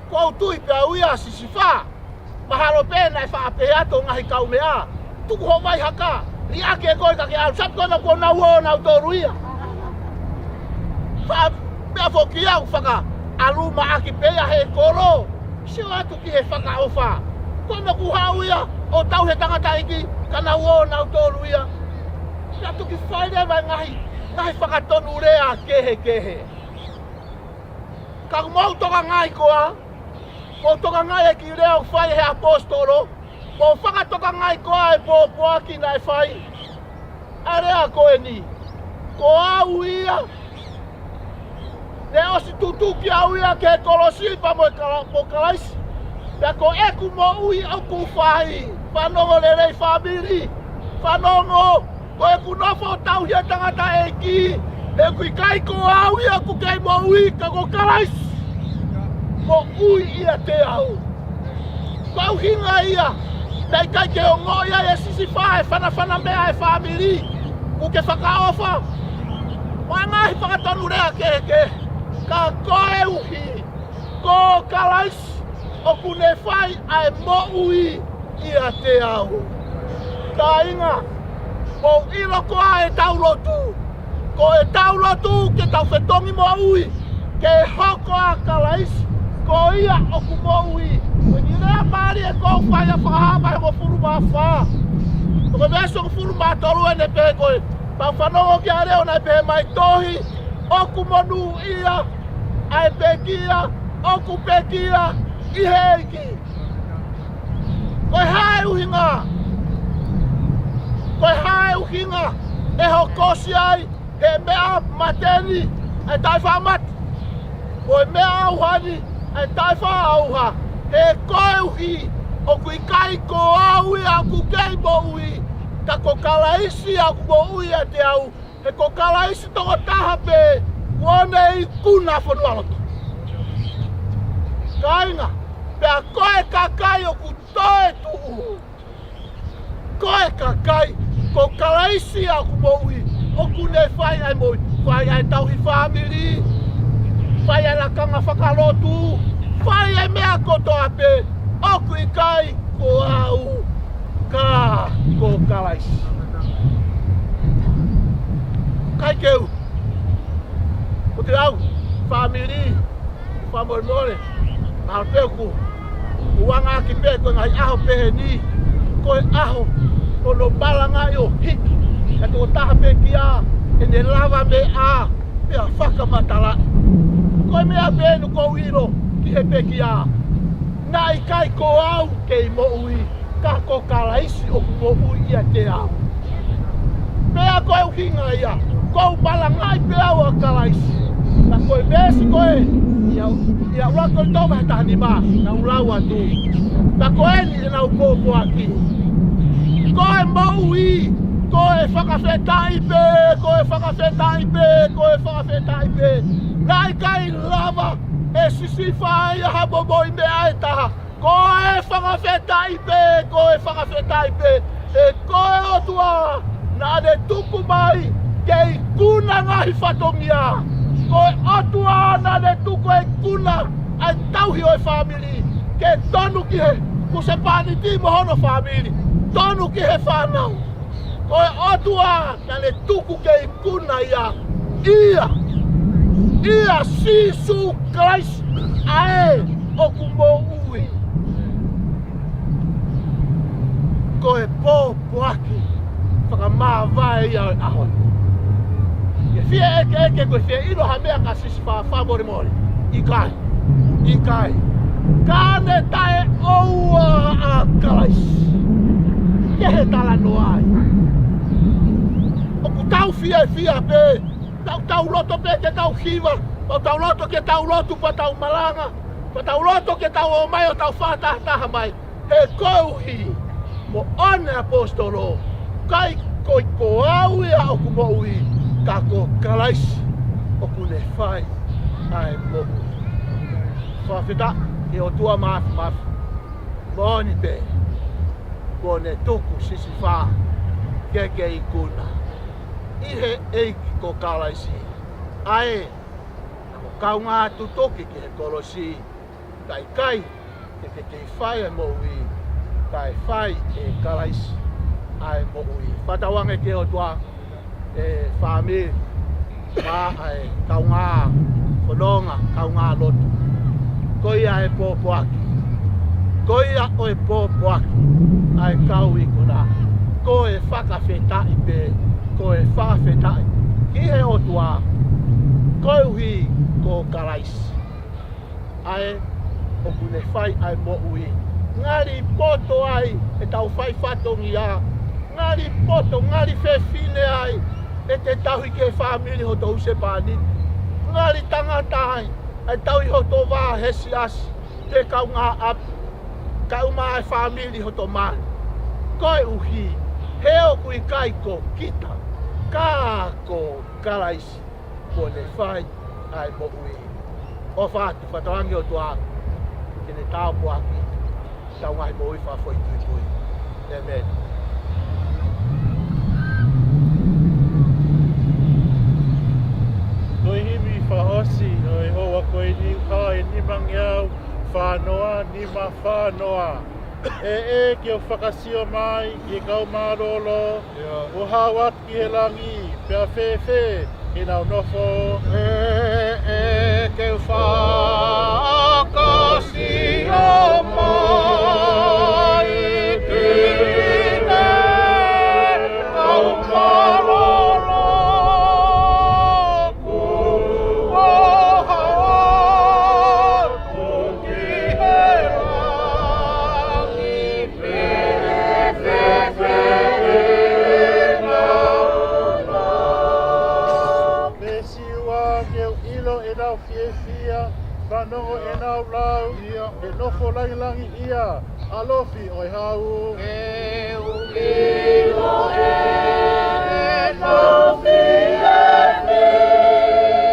Ko au tui pē au ia, Sisifā, mahalo pē naʻe faʻa pehē atu ʻe he ngaahi kaumeʻa: Tuku hoʻo vai haka, liʻaki ʻe koe ka ke ʻalu. Sai, ko ena kuo nau ō nautolu ia. Faʻa pehē foki ia ʻo fakaʻalu maʻaki pē ia he kolo, sio atu ki he fakaʻofa. Ko ena kuo haʻu ia ʻo tauhi e tangataʻeiki, ka nau ō nautolu ia. Pea toki fai leva e ngaahi, ngaahi fakatonulea kehekehe. Ka ʻoku mou tokangaʻi koā? Mou tokangaʻi e kiʻi lea ʻoku fai ʻe he ʻaposetolo? Mou fakatokangaʻi koā e pōpoaki naʻe fai? ʻA e lea ko eni: Ko au ia, naʻe ʻosi tutuki au ia ki he kolosi pea mo e kala-, mo Kalaisi. Pea ko ʻeku moʻui ʻoku fai. Fanongo lelei fāmili. Fanongo. Ko ʻeku nofo ʻo tauhi e tangataʻeiki, he ʻoku ʻikai ko au ia ʻoku kei moʻui, ka ko Kalaisi moʻui ʻiate au. Ko e ʻuhinga ia naʻe ʻikai ke ongoʻi ai ʻe Sisifā e fanafana meʻa ʻa e fāmili. ʻOku ke fakaʻofa. Mo e ngaahi fakatonulea kehekehe. Ka koeʻuhi ko Kalaisi ʻoku ne fai ʻa e moʻui ʻiate au. Kāinga, mou ʻilo ko ʻetau lotu. Ko ʻetau lotu ke tau fetongi moʻui. Ke hoko ʻa Kalaisi ko ia ʻoku moʻui. Ko e kiʻi lea mālie ʻoku ou fai ʻa Fakahā vahe hongofulu mā fā. Ko e veesi hongofulu mā tolu ʻene pehē ko e, pea u fanongo ki he leʻo naʻe pehē mai, tohi, ʻoku monūʻia ʻa e pekia ʻoku pekia ʻi he ʻEiki. Ko e hā e ʻuhinga? Ko e hā e ʻuhinga ʻe hokosi ai he meʻa mate ni ʻa e taʻefaʻamate? Ko e meʻa ʻauha ni ʻa e taʻefaʻaʻauha? He koeʻuhi ʻoku ʻikai ko au ia ʻoku kei moʻui, ka ko Kalaisi ʻoku moʻui ʻiate au. He ko Kalaisi tokotaha pē kuo ne ikuna fonualoto. Kāinga, pea ko e kakai ʻoku toe tuʻu. Ko e kakai, ko Kalaisi ʻoku moʻui, ʻoku ne fai ʻa e moʻui, fai ʻa e tauhi fāmili, fai ʻa e lakanga fakalotu, fai ʻa e meʻa kotoa pē, ʻoku ʻikai ko au, ka ko Kalaisi. Kaikehe, ko e ʻaho, fāmili, fakamolemole, ʻa e peku, ʻuangaʻaki pē ko e ngaahi ʻaho pehē ni, ko e ʻaho ʻo hono malangaʻi ʻo hiki ʻa e tokotaha pekia, ʻene lavameʻa, pea fakamatalaʻi. Ko e meʻa pē ʻoku ou ʻilo ki he pekia, naʻe ʻikai ko au kei moʻui, ka ko Kalaisi ʻoku moʻui ʻiate au. Pea ko e ʻuhinga ia, ʻoku ou malangaʻi pē au ʻa Kalaisi. Ka ko e veesi ko ē, ia, ia ua ko e tau vahe taha nima, naʻa ku lau atu. Ka ko eni ʻenau pōpoaki. Ko e moʻui, ko e fakafetaʻi pē, ko e fakafetaʻi pē, ko e fakafetaʻi pē. Naʻe ʻikai lava ʻe Sisifa ia ha momoʻi meʻa ʻe taha. Ko e fakafetaʻi pē, ko e fakafetaʻi pē. He ko e ʻOtua naʻa ne tuku mai ke ikuna ngaahi fatongia. Ko e ʻOtua naʻa ne tuku e ikuna ʻa e tauhi ʻo e fāmili, ke tonu ki he husepāniti mo hono fāmili, tonu ki he fānau. Ko e ʻOtua naʻa ne tuku ke ikuna ia, ia, ia Sīsū Kalaisi, ʻa ē ʻoku moʻui. Ko e pōpoaki fakamāvae ia ʻo e ʻaho ni. ʻE fie ʻekeʻeke, ko e fie ʻilo ha meʻa kia Sisifa, fakamolemole. ʻIkai. ʻIkai. Ka ne taʻeʻoua ʻa Kalaisi. Kehe talanoa ai. ʻOku tau fiefia pē. Tau, tau loto pē ke tau hiva. Tau, tau loto ke tau lotu pea tau malanga. Pea tau loto ke tau ō mai ʻo tau fakatahataha mai. He koeʻuhi, moʻoni ʻaposetolo, ʻikai ko, ko au ia ʻoku moʻui, ka ko Kalaisi ʻoku ne fai ʻa e moʻui. Fakafetaʻi ki he ʻOtua Māfimafi. Moʻoni pē, kuo ne tuku Sisifa ke ke ikuna. ʻI he ʻEiki ko Kalaisi, ʻa ē naʻa mo kaungā tutuki ki he kolosi, ka ʻikai ke ke kei fai ʻa e moʻui, ka ʻe fai ʻe Kalaisi ʻa e moʻui. Fakatauange ki he ʻOtua, ʻe fāmili, mo e kaungā fononga, kaungā lotu. Ko ia e pōpoaki. Ko ia ʻo e pōpoaki ʻa e kau ikuna. Ko e fakafetaʻi pē, ko e fakafetaʻi ki he ʻOtua, koeʻuhi ko Kalaisi ʻa ē ʻoku ne fai ʻa e moʻui. Ngali poto ai ʻetau fai fatongia. Ngali poto, ngali fefine ai ʻete tauhi ki he fāmili hoto husepāniti. Ngali tangata ai ʻa e tauhi hoto vā he siasi, he kaungāʻapi, kae ʻumaʻā e fāmili hoto mali. Koeʻuhi, he ʻoku ʻikai ko kita, ka ko Kalaisi kuo ne fai ʻa e moʻui. ʻOfa atu, fakatauange ki he ʻOtua ke ne tāpuakiʻi ʻetau ngaahi moʻui fakafoʻituitui. ʻĒmeni. Ko e himi fakaʻosi ʻo e houa ko eni, ʻoku hā he nimangeau fānoa, nima fānoa. ʻE ʻEiki, ke u fakasio mai ki he kau mālōlō, ʻoku hao atu ki he langi, pea fēfē ʻenau nofo? ʻE ʻEiki, ke u fakasio mai ki he kau mālōlō, ʻoku hao atu ki he langi, pea fēfē ʻenau nofo? Pea siʻi ua ke u ʻilo ʻenau fiefia, fanongo ʻenau lau, he nofo langilangiʻia, ʻalofi ʻo e hau. Ke u ʻilo ʻenau fiefia, fanongo ʻenau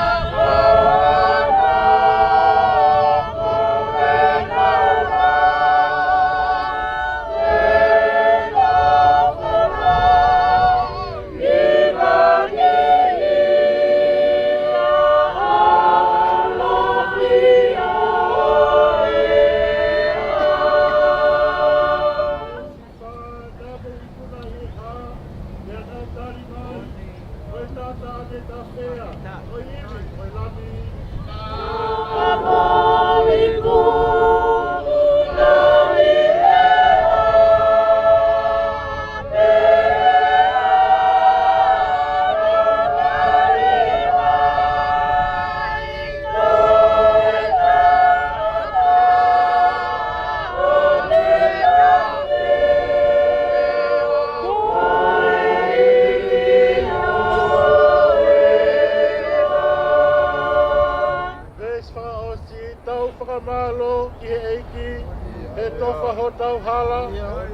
lau, he nofo langilangiʻia, ʻalofi ʻo e hau. Fānau, ʻi kuna ʻi hā, pea nau tali mai, ko e tangata ʻa e tafea, ko e himi, ko e lami. Fānau, ʻi kuna ʻi hā, pea nau tali mai, ko e tangata ʻa e tafea, ko e himi ʻo e hau. Veesi fakaʻosi, tau fakamālō ki he ʻEiki, he tofa hotau hala,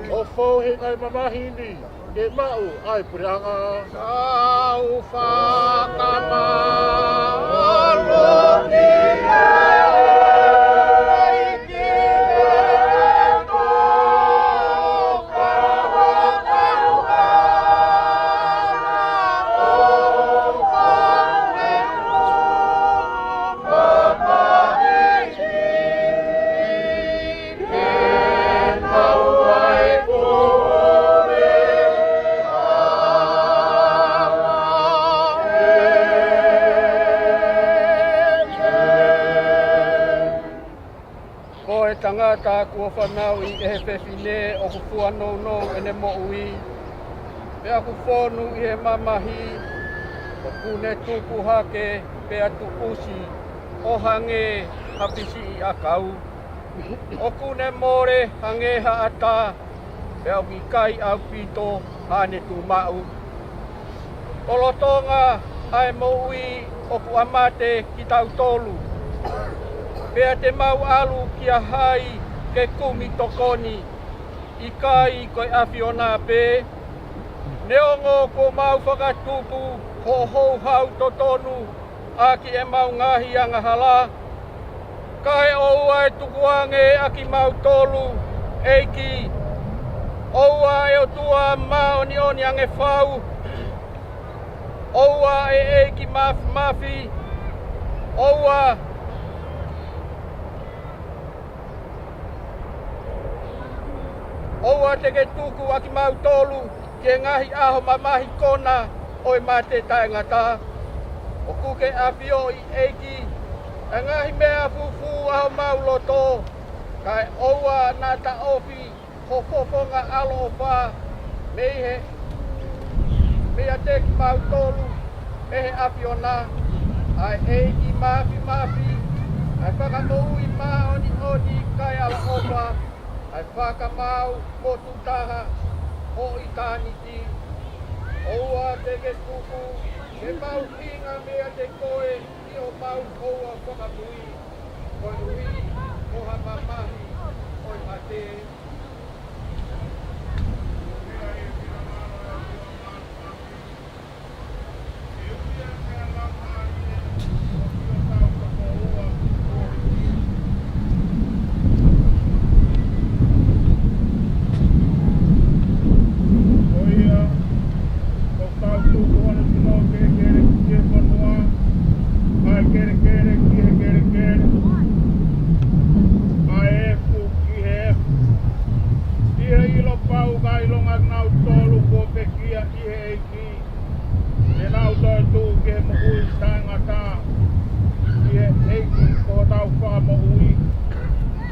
ʻo fou he ngaahi mamahi ni, ke maʻu ʻa e puleʻanga. Tau fakamālō ki he ʻEiki, he tofa hotau hala, ʻo fou he ngaahi mamahi ni, ke maʻu ʻa e puleʻanga. Ko e tangata kuo fanauʻi ʻe he fefine ʻoku fuanounou ʻene moʻui, pea ʻoku fonu ʻi he mamahi, ʻoku ne tupu hake pea tuʻusi ʻo hangē ha pisiʻi ʻakau. ʻOku ne mole hangē ha ʻatā, pea ʻoku ʻikai ʻaupito haʻane tuʻumaʻu. Lolotonga ʻa e moʻui ʻoku ʻa mate kitautolu, pea te mau ʻalu kia hai ke kumi tokoni? ʻIkai ko e ʻAfiona pē? Neongo kuo mau fakatupu hoʻo houhau totonu ʻaki ʻemau ngaahi angahala, kae ʻoua ʻe tukuange ʻa kimautolu, ʻEiki. ʻOua ʻe ʻOtua māʻoniʻoni ange fau, ʻoua ʻe ʻEiki māfimafi, ʻoua, ʻoua te ke tuku ʻa kimautolu ki he ngaahi ʻaho mamahi kona ʻo e mate taʻengata. ʻOku ke ʻafioʻi, ʻEiki, ʻa e ngaahi meʻa fūfū ʻa homau loto, kae ʻoua naʻa taʻofi ho fofonga ʻaloʻofa mei he, meiate kimautolu, ʻe he ʻAfiona, ʻa e ʻEiki māfimafi, ʻa e Fakamoʻui māʻoniʻoni kae ʻaloʻofa, ʻa e Fakamaau motuʻutaha ʻo ʻitāniti. ʻOua te ke tuku ke mau hinga meiate koe ʻi homau houa fakamui, koeʻuhi ko ha mamahi ʻo e mate. Ko ia, ko tau tuku ana ki mau ke kere ki he fonua, kelekele ki he kelekele, ʻa e efu ki he efu. ʻI he ʻilo pau ka ʻilonga kinautolu kuo pekia ʻi he ʻEiki, te nau toetuʻu ki he moʻui taʻengata ʻi he ʻEiki ko hotau Fakamoʻui.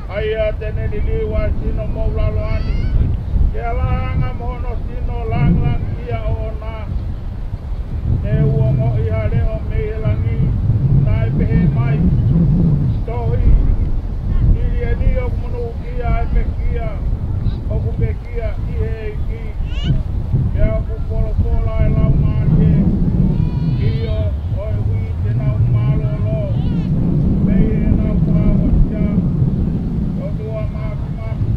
ʻA ia te ne liliu ʻa e sino moʻulaloa ni, ke ala anga mo hono sino langilangiʻia ʻoʻona. Ne u ongoʻi ha leʻo mei he langi, naʻe pehē mai, Tohi, hili eni ʻoku monūʻia ʻa e pekia ʻoku pekia ʻi he ʻEiki. Pea ʻoku folofola ʻa e Laumālie, ʻio, koeʻuhi te nau mālōlō mei heʻenau fakahosia. ʻOtua Māfimafi,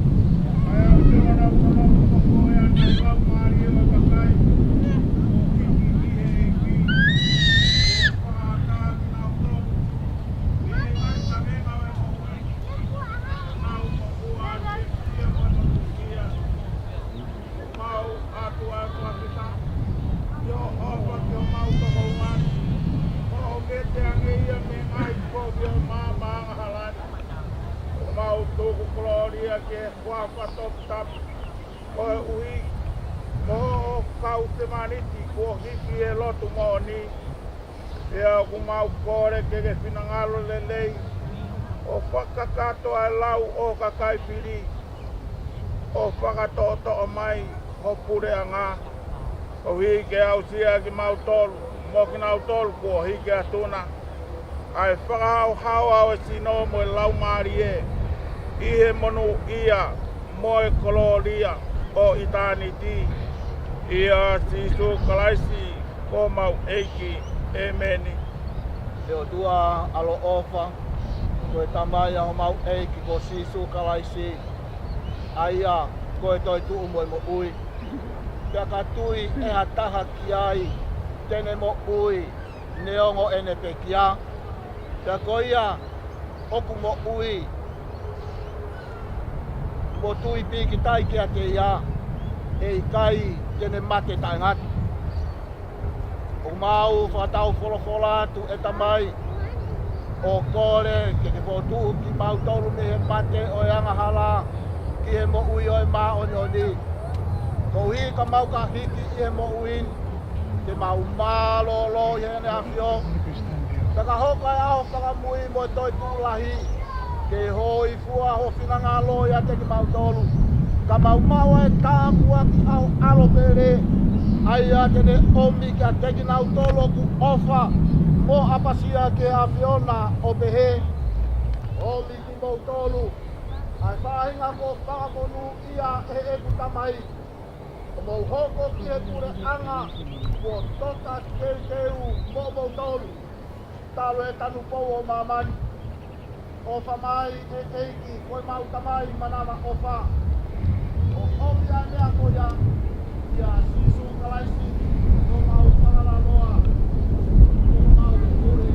ʻa e ʻAfiona, ʻoku ʻofa koe ʻa e Laumālie ʻo e kakai ʻoku hiki ki he ʻEiki. Kuo fakaʻatā kinautolu mei he ngaahi kavenga ʻo e moʻui, nau moʻua ʻaki e fiefia mo e monūʻia. Mau ʻatu ʻa e fakafetaʻi ʻi hoʻo ʻofa ki homau tokoua ni, ʻo ʻomi ʻe te ange ia mei he ngaahi kovi ʻo e maama angahala ni. Mau tuku kolōlia ki he huafa toputapu, koeʻuhi ko hoʻo kau tamaiki kuo hiki ʻi he lotu moʻoni. Pea ʻoku mau kole ke ke finangalo lelei ʻo fakakakato ʻa e lau ʻo e kakai fili, ʻo fakatoʻotoʻo mai ho puleʻanga, koeʻuhi ke aʻusia kimautolu mo kinautolu kuo hiki atu na, ʻa e fakahaohaoa ʻo e sino mo e laumālie ʻi he monūʻia mo e kolōlia ʻo ʻitāniti. ʻIa Sīsū Kalaisi ko homau ʻEiki. ʻĒmeni. ʻE ʻOtua ʻaloʻofa, ko e Tamai ʻa homau ʻEiki ko Sīsū Kalaisi, ʻa ia ko e toetuʻu mo e moʻui. Pea ka tui ʻe ha taha ki ai, te ne moʻui neongo ʻene pekia. Pea ko ia ʻoku moʻui mo tui pīkitai kiate ia, ʻe ʻikai te ne mate taʻengata. ʻOku mau fakatau folofola atu, ʻe Tamai, ʻo kole ke ke fokotuʻu kimautolu mei he mate ʻo e angahala ki he moʻui ʻo e māʻoniʻoni. Koeʻuhi ka mau ka hiki ʻi he moʻui ni, te mau mālōlō ʻi heʻene ʻAfio. Ka ka hoko ʻa e ʻaho fakamui mo e toetuʻu lahi, ke hōifua ho finangalo ʻiate kimautolu. Ka mau maʻu ʻa e tāpuaki ʻa ho ʻAlo pele, ʻa ia te ne ʻomi kiate kinautolu ʻoku ʻofa mo ʻapasia ki he ʻAfiona, ʻo pehē: ʻOmi kimoutolu ʻa e faʻahinga kuo fakamonūʻia ʻe heʻeku Tamai, ʻo mou hoko ki he puleʻanga kuo toka teuteu moʻomoutolu, talu e tanupou ʻo māmani. ʻOfa mai, ʻe ʻEiki, ko ʻemau Tamai manavaʻofa, ʻo ʻomi ʻa e meʻa ko ia, ʻia Sīsū Kalaisi, ko homau Fakalaloa, ko homau Holi.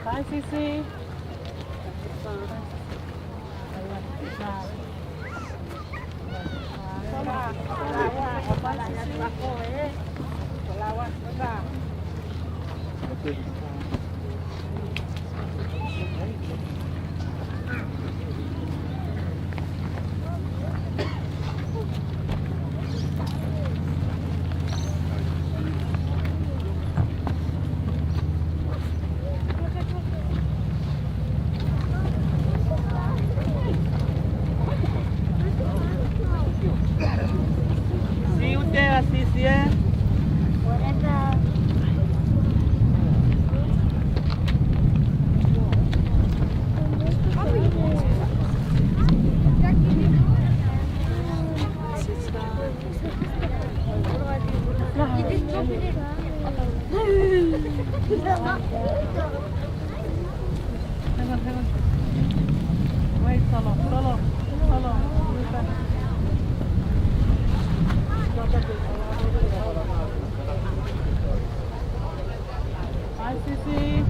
Hi, Sisi. See you there, Sisi, eh? Hang on, hang on. Wait, Solo, Solo, Solo. Hi, Sisi.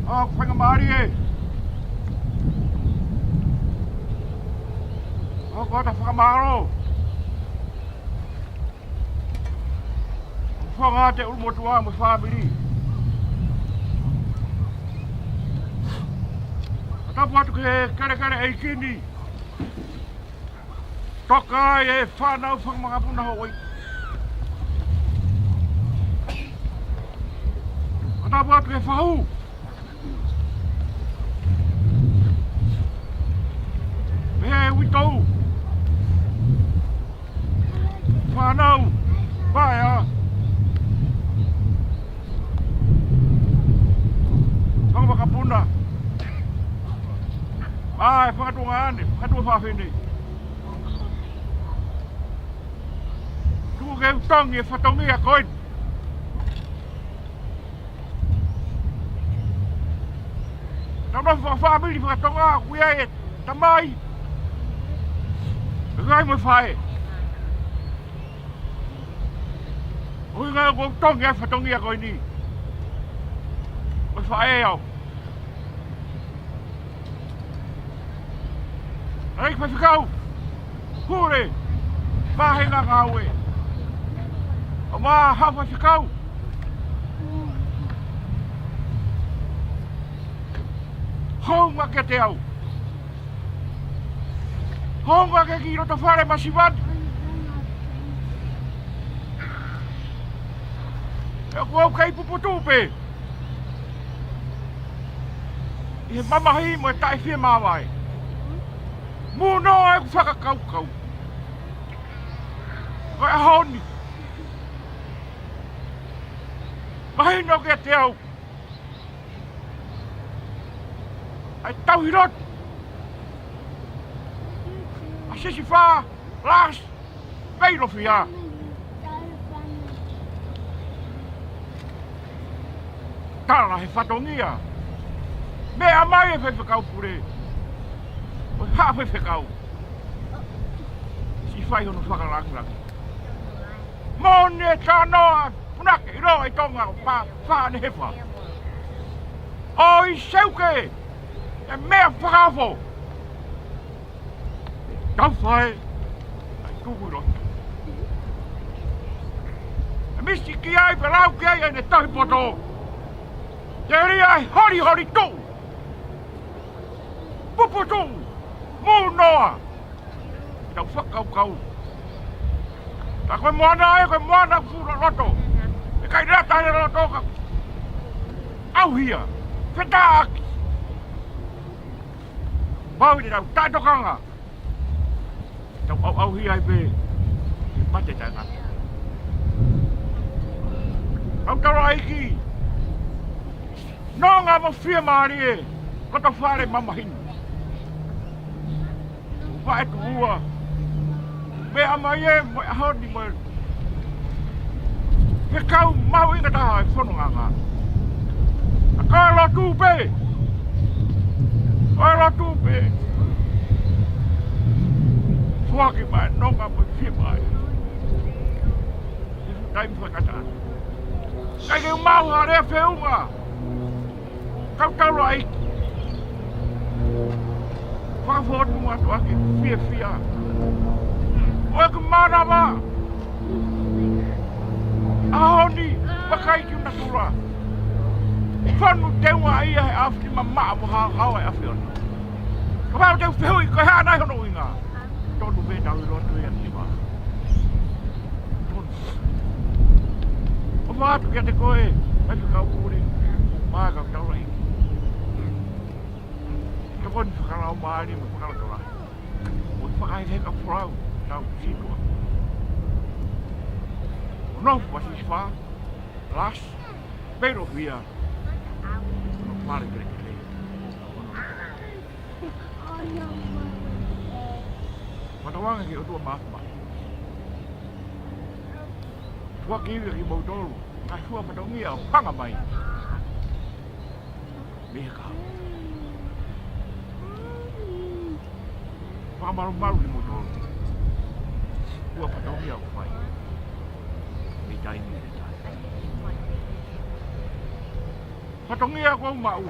ʻOku faingamālie ʻo ʻoatu ʻa e fakamālō. Fanga te ulumotuʻa mo e fāmili. Tapu atu ki he kelekele ʻeiki ni. Toka ai e fānau fanga makapuna Houʻeiki. Tapu atu ki he fahu. Pehē uitou. Fānau, paea. Fanga makapuna. ʻA e fanga tuongaʻane, fanga tuofāfine. Tuku ke u tongi e fatongia ko eni. Tau nofo fakafāmili fakatonga, ʻoku ʻi ai e tamai, e kakai mo e faʻē. ʻUhinga ʻoku ou tongi e fatongia ko eni. Ko e faʻē au. ʻEiki Faifekau Pule, Vāhenga Ngāue, ʻo ma ha faifekau. Hounga kiate au. Hounga ke ki loto fale masiva ni. ʻOku ou kei puputuʻu pē ʻi he mamahi mo e taʻefiemāvae. Mou noa ʻeku fakakaukau. Ko e ʻaho ni, mahino kiate au ʻa e tauhi lotu ʻa Sisifā Lasi Veilofia. Tala he fatongia. Meʻa mai e Faifekau Pule, ʻo ha faifekau, siʻi fai hono fakalāngilangi. Moʻoni e talanoa, punake ʻiloa ʻi Tonga, ʻo pa, pa ne hefa. ʻOi seuke e meʻa fakaofo. Tau fai ʻa e tuku lotu. ʻE misi ki ai, pelau ki ai ʻene tauhi poto. Telia e holiholi tuʻu. Puputuʻu. Mou noa. Tau fakakaukau. Ka ko e moana ē, ko e moana fuʻu loloto. ʻE ʻikai lata he loloto ka ʻauhia. Fetāʻaki. Pau ʻi heʻetau taʻetokanga. Tau ʻauʻauhia ai pē. Mate taʻengata. Kau taulaʻeiki. Nonga mo fiemālie. Loto fale mamahi ni. Vaʻe tuʻua. Meʻa mai ē, mo e ʻaho ni mo e fekau mahuʻinga taha e fononga. ʻA ko e lotu pē. Ko e lotu pē. Foaki mai nonga mo fiemālie. Taimi fakataha. ʻIkai ke u maʻu ha lea feʻunga. Kau taulaʻeiki. Fakafotu atu ʻaki e fiefia ʻo ʻeku mānava. ʻAho ni, vakai ki natula. Fonu teunga ia he ʻaofi mamaʻo mo haohaoa e ʻAfiona. Kapau te u fehuʻi ko e hā nai hono ʻuhinga. Tonu pē tau ʻilo atu ia ki vā. Tonu. ʻOfa atu kiate koe, Faifekau Pule, mo e kau taulaʻeiki. Ke koni fakalaumālie mo fakalotolahi. Mo fakahehe ka folau. Tau situa. ʻO nofo ʻa Sisifā Lasi Peilofia ʻi hono fale kelekele. Fakatauange ki he ʻOtua Māfimafi. Fua ki ivi kimoutolu, ngaahi fua fatongia ʻoku hanga mai mei he kahaʻu. Fakamalumalu kimoutolu. Fua fatongia ʻoku fai mei taimi ki he taimi. Fatongia ʻoku ou maʻu.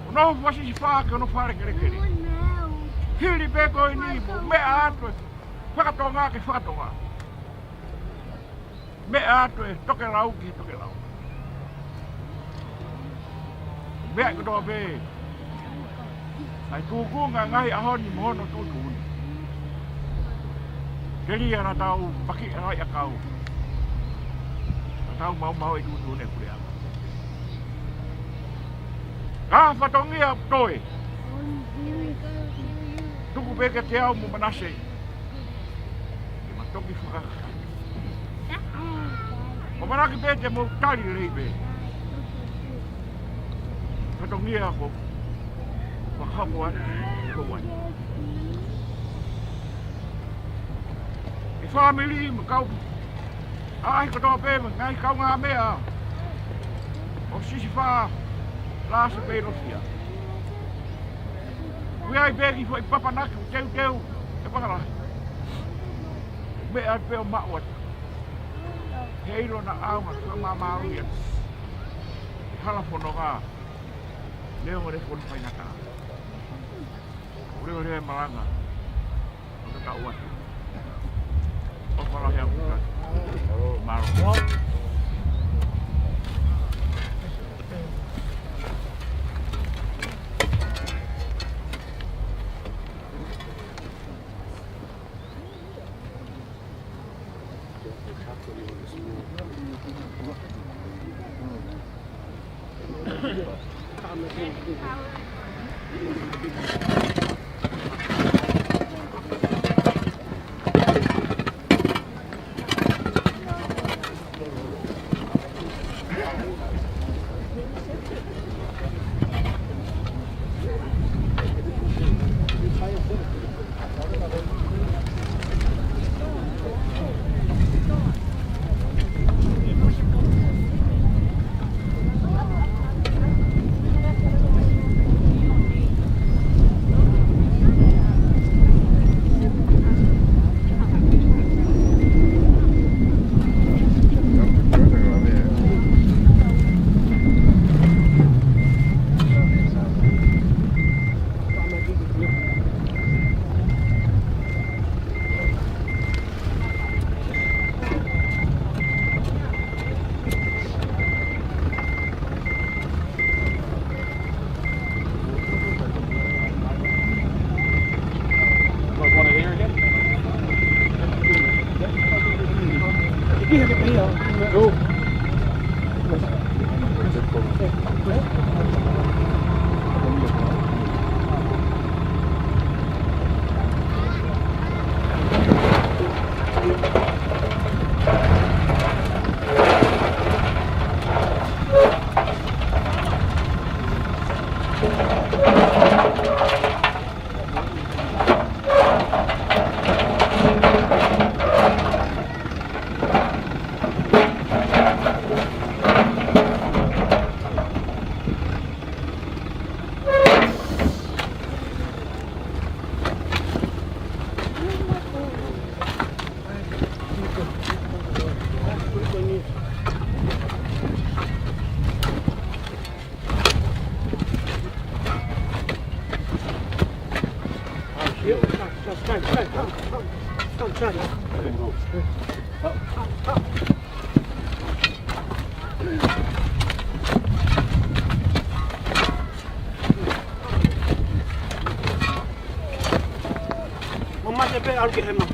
ʻO nofo ʻa Sisifā ki hono fale kelekele. Hili pē ko eni, mou meʻa atu e fakatonga ki he fakatonga. Meʻa atu e tokelau ki he tokelau. Meʻa kotoa pē ʻa e tūkunga ngaahi ʻaho ni mo hono tuʻutuʻuni. Telia naʻa tau paki ʻa e ʻakau. Naʻa tau maumauʻi e tuʻutuʻuni ʻa e puleʻanga. Ka fatongia toe. Tuku pē kiate au mo Manase. Ke ma toki faka-, ʻamanaki pē te mou tali lelei pē. Fatongia ko, fakahoko atu, ko wai. ʻE fāmili mo e kau ʻaʻahi kotoa pē mo e ngaahi kaungāmeʻa ʻo Sisifā Lasi Peilofia. ʻOku ʻi ai pē kiʻi foʻi papanaki ʻoku teuteu ʻe Pakalahi. Meʻa pē ʻo maʻu atu. He ʻilo naʻa ʻaonga ke fakamāmālohi atu e hala fononga. Leo mo e fonu faingataʻa. Leoleo e malanga. ʻO ka ka ua. ʻOfa lahi ʻaupito. Mālō. Mo mate pē ʻalu ki hema.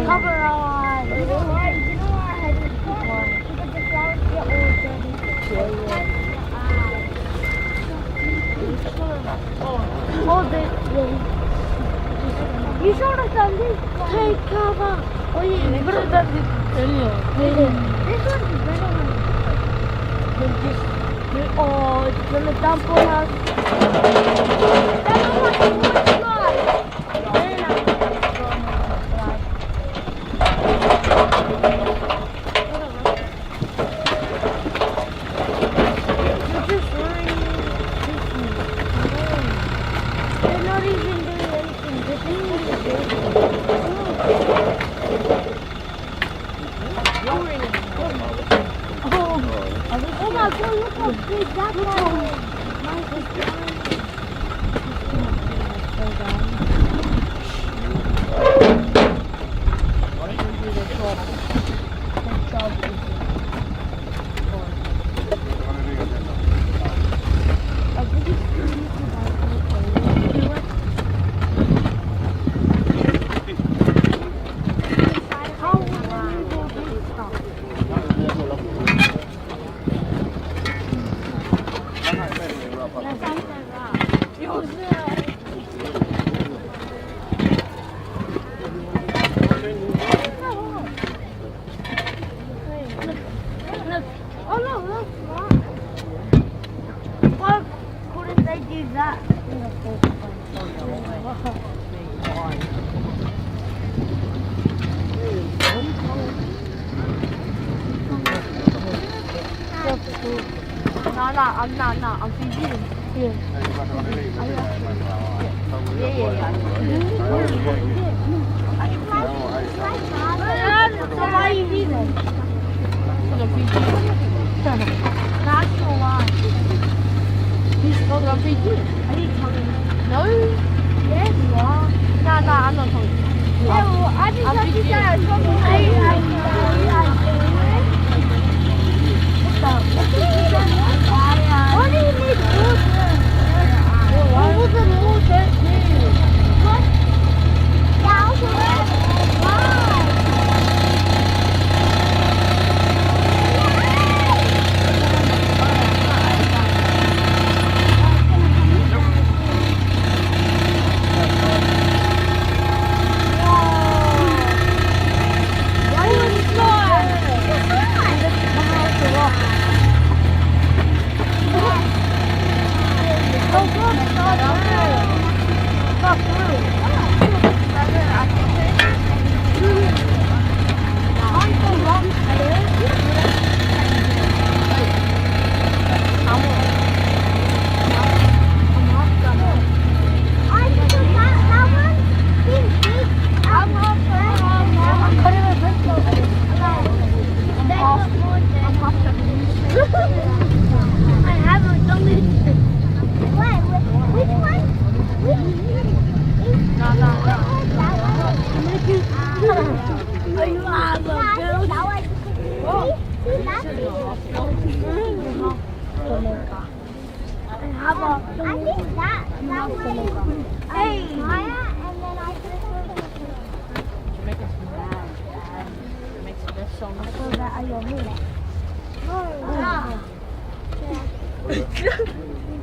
Cover on. All day. You should have done this one. Take cover. Oh, yeah, you could have done this earlier. Yeah. This one's better than, than this. Oh, it's gonna dump on us. That's how much more fly. Then I'm gonna throw another fly. They're just running. They're not even doing anything. They're just running. Oh, oh my God, look how big that one is. Mine is. Oh, no, that's not. Why couldn't they do that in the first place? No, no, I'm not, no, I'm Fijian. Yeah. Yeah, yeah, yeah. So why are you leaving? Because I'm Fijian. Not sure why. Because I'm Fijian. Are you coming? No. Yes, you are. No, no, I'm not coming. Yeah, well, I just I'm have to Fijian. Say I'm coming. I, I, I, I, what the? Why, uh, what do you need water? Well, why? What was the water? What? I think that, that one is, um, Maya, and then I think Jamaica's mad. Jamaica's so much.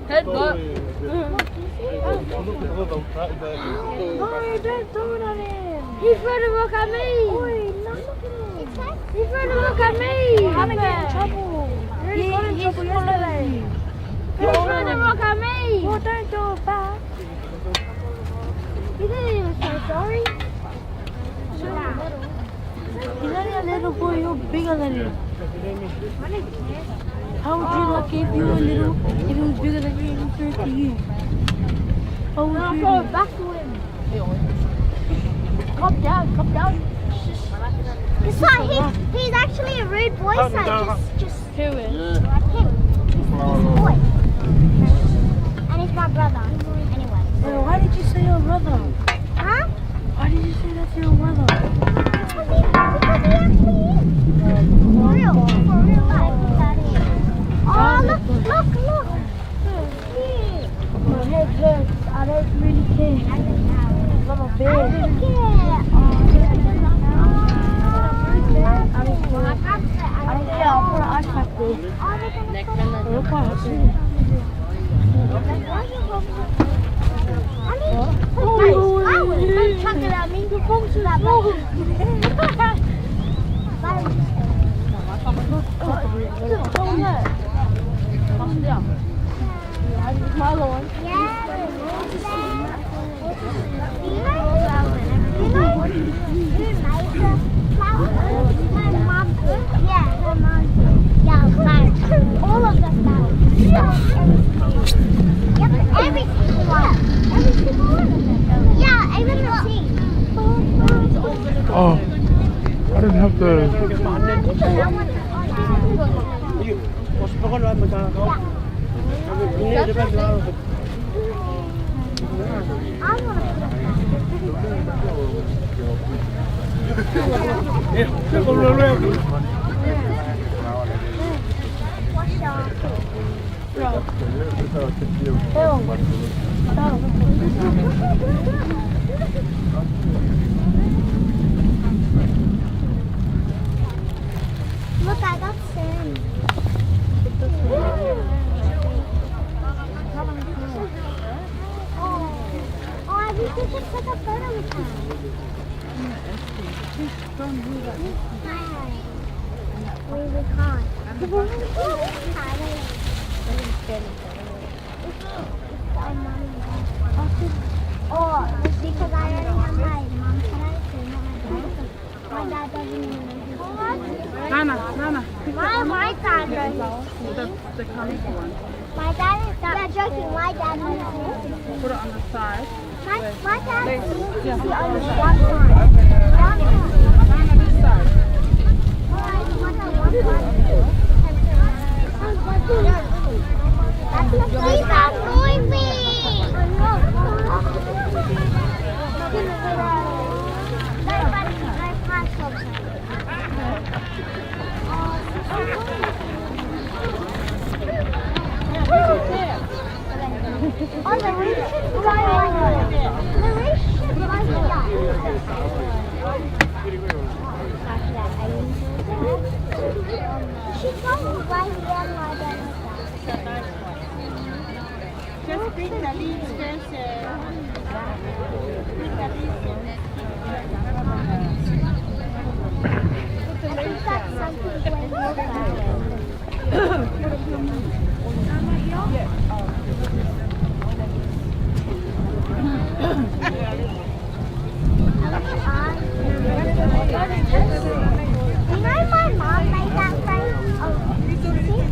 Headbutt. Oh, don't throw it on him. He threw the rock at me. Oi, no, look at him. He threw the rock at me. I'm gonna get in trouble. He, he got in trouble yesterday. He threw the rock at me. Well, don't throw it back. He didn't even say sorry. He's only a little boy, you're bigger than him. How would you not give you a little, if he was bigger than you and he threw it to you? How would you? I'll throw it back to him. Calm down, calm down. It's like he, he's actually a rude boy, so just, just Who is? Like him. He's, he's a boy. And he's my brother. Anyway. Wait, why did you say your brother? Huh? Why did you say that to your brother? Because he, because he actually is. For real. For real life, that is. Oh, look, look, look. My head hurts. I don't really care. I'm a bear. I don't care. I don't care. I don't care. I put an ice pack there. Look what I see. I mean, oh, guys, I was, don't chuck it at me. Your phone's so small. But I'm just kidding. Oh, yeah. Calm down. Yeah, I just, my lord. Yeah. You know, you know, you know, my mom did. Yeah, her mom did. Yeah, like, all of the flowers. Yep, every single one. Every single one of them. Yeah, even the tea. Oh, I didn't have to. Look, I got sand. Oh, oh, I wish we could take a photo with her. Hi. We, we can't. Hi. Oh, because I already have my mom today, so you want my dad? My dad doesn't even know who she is. Nana, Nana. My, my dad knows who she is. The, the comic one. My dad is not. You're joking. My dad knows who she is. Put it on the side. My, my dad sees me only one time. One time. Please don't bully me. Oh, the roof should fly like that. The roof should fly like that. She got right there like that. Just bring the leaves first, uh, bring the leaves first. I think that's something when you You know my mom made that friend? Oh, see?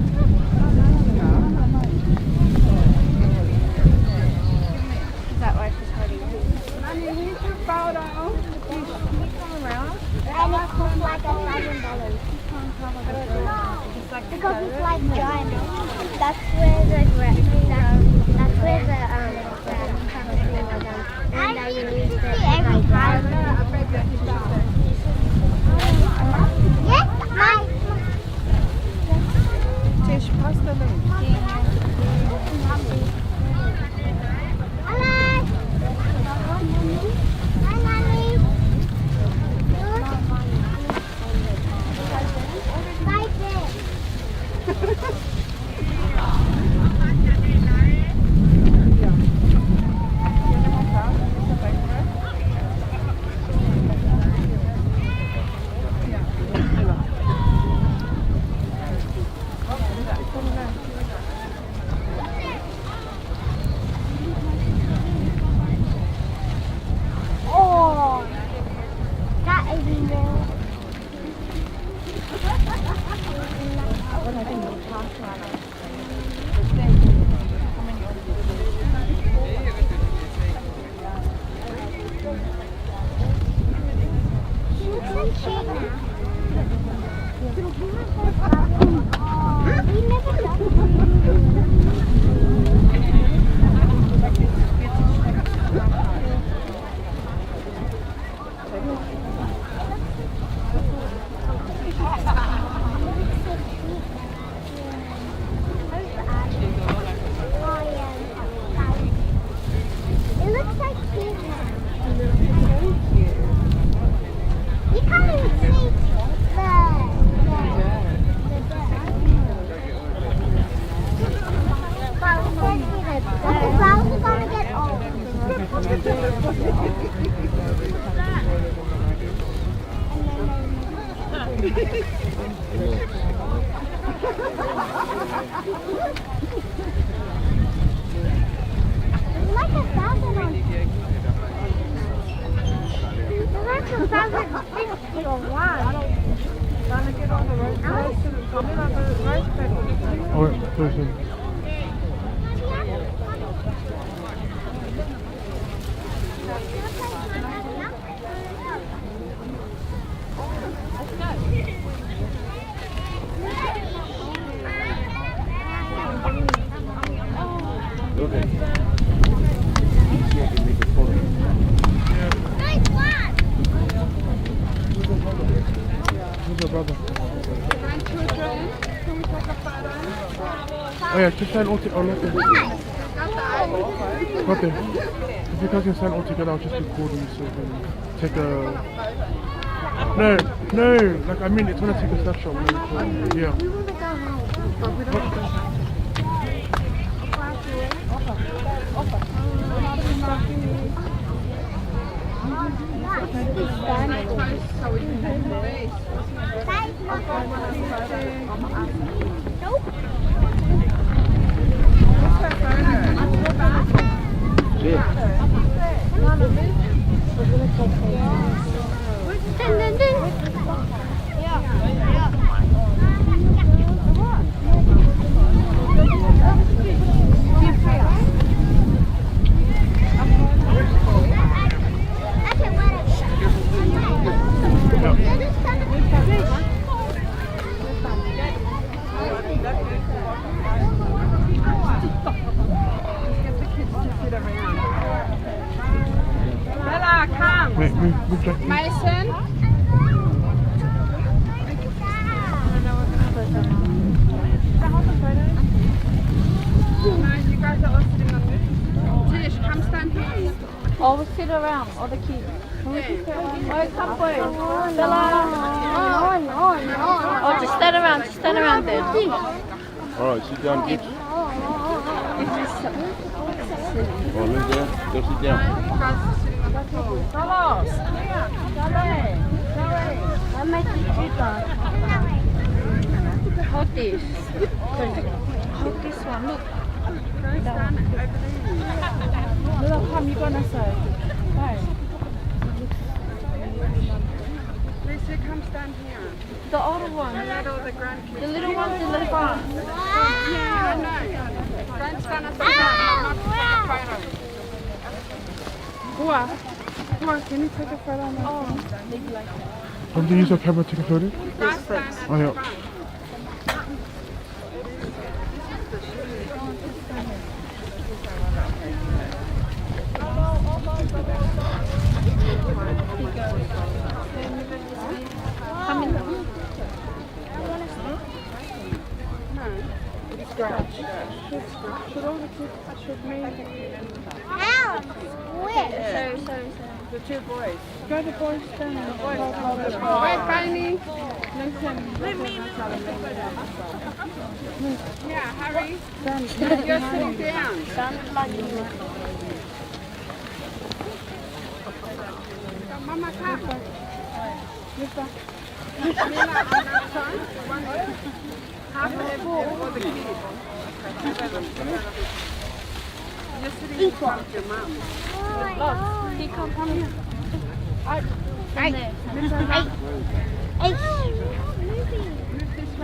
Is that why she's hurting you? Mommy, where's your bottle? Can you come around? And it costs like a thousand dollars. Because it's like giant. That's where the gra-, that, that's where the, um, the, and I need to see every time. Yes, I, It looks like Santa. You can't even see the, the, the, the, the flowers are gonna get old. There's like a thousand on. There's like a thousand things to a lot. Oh, wait, there's a Who's your brother? Oh yeah, just sign all to all of them. Okay. If you guys can sign all together, I'll just record you so you can take a No, no, like, I mean, it's gonna take a snapshot when I record. Yeah. Bella, come. Wait, move, move, Jack. Mason. No, you guys are all sitting on this. Tish, come stand here. Oh, we'll sit around, all the kids. Can we just sit around? Oh, come, boys. Bella. Oh, just stand around, just stand around there. All right, sit down, kids. Oh, Linda, go sit down. Hold this. Hold this one, look. Little, come, you go on that side. Hi. Lisa, come stand here. The older one. And let all the grandkids. The little one's in the front. Yeah, I know. Don't stand up in front. I'm not taking a photo. Hua. Hua, can you take a photo on my phone? Don't you use your camera to take a photo? Yes, thanks. Oh, yeah. Should, should all the kids, should me? Ow! Where? Sorry, sorry, sorry. The two boys. Go to boys' den. Wait, Bailey. Let me. Yeah, hurry. You're sitting down. Mama, come. Mila, I'm not trying. Half of it for the kids. You're sitting in front of your mum. Lots. He come, come here. Hey. Hey. Move this way.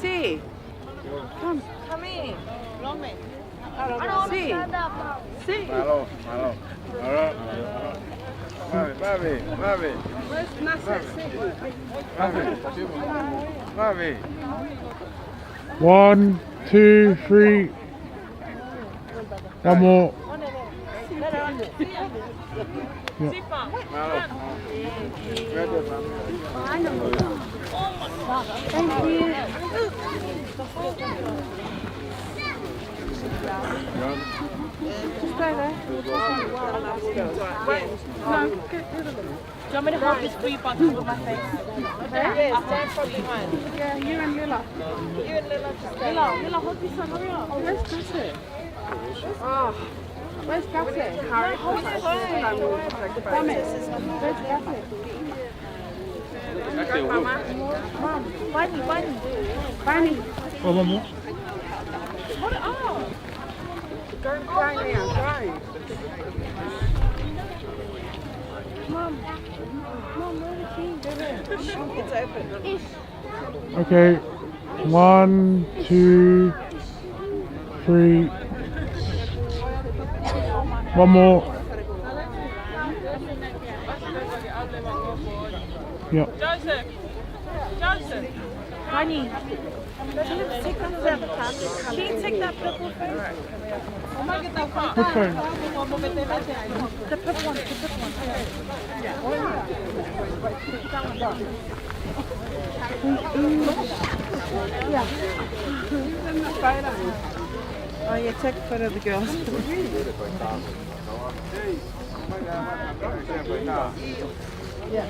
Sí. Come. Come in. Sí. Sí. Mālō, mālō. Mālō, mālō. Vave, vave, vave. Vave, vave. One, two, three. One more. Yeah. Thank you. Just go there. No, get rid of it. Do you want me to hold this for you, but with my face? Okay. Yeah, stand from behind. Yeah, you and Lila. You and Lila just go. Lila, Lila, hold this one, hurry up. Oh, where's Jesse? Oh, where's Jesse? Hurry. Hold this one. Come here. Where's Jesse? Mom, Bunny, Bunny. Bunny. Oh, one more. Hold it up. Go and cry now, cry. Mom, Mom, where the key? Go there. It's open. Okay, one, two, three. One more. Yep. Joseph, Joseph. Honey. Can you take that, can you take that purple phone? Which phone? The purple one, the purple one. Yeah. Oh, yeah, take a photo of the girls. Yeah.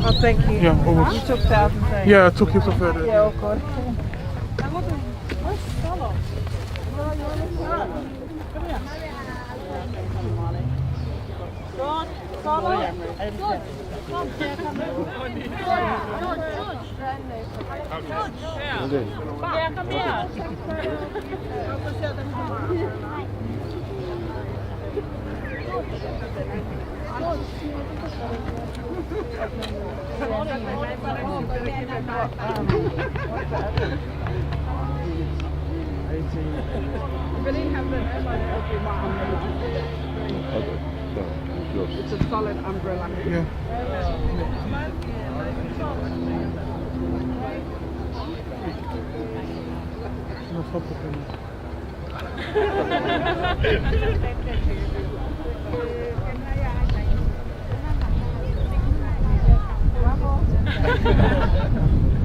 Oh, thank you. Yeah, almost. You took thousands, eh? Yeah, I took his photo. Yeah, oh, God. George, George, George, come here, come here. George, George. George. Yeah, come here. Really have the name on it. Okay, my umbrella. Okay, so it's yours. It's a solid umbrella. Yeah. No problem.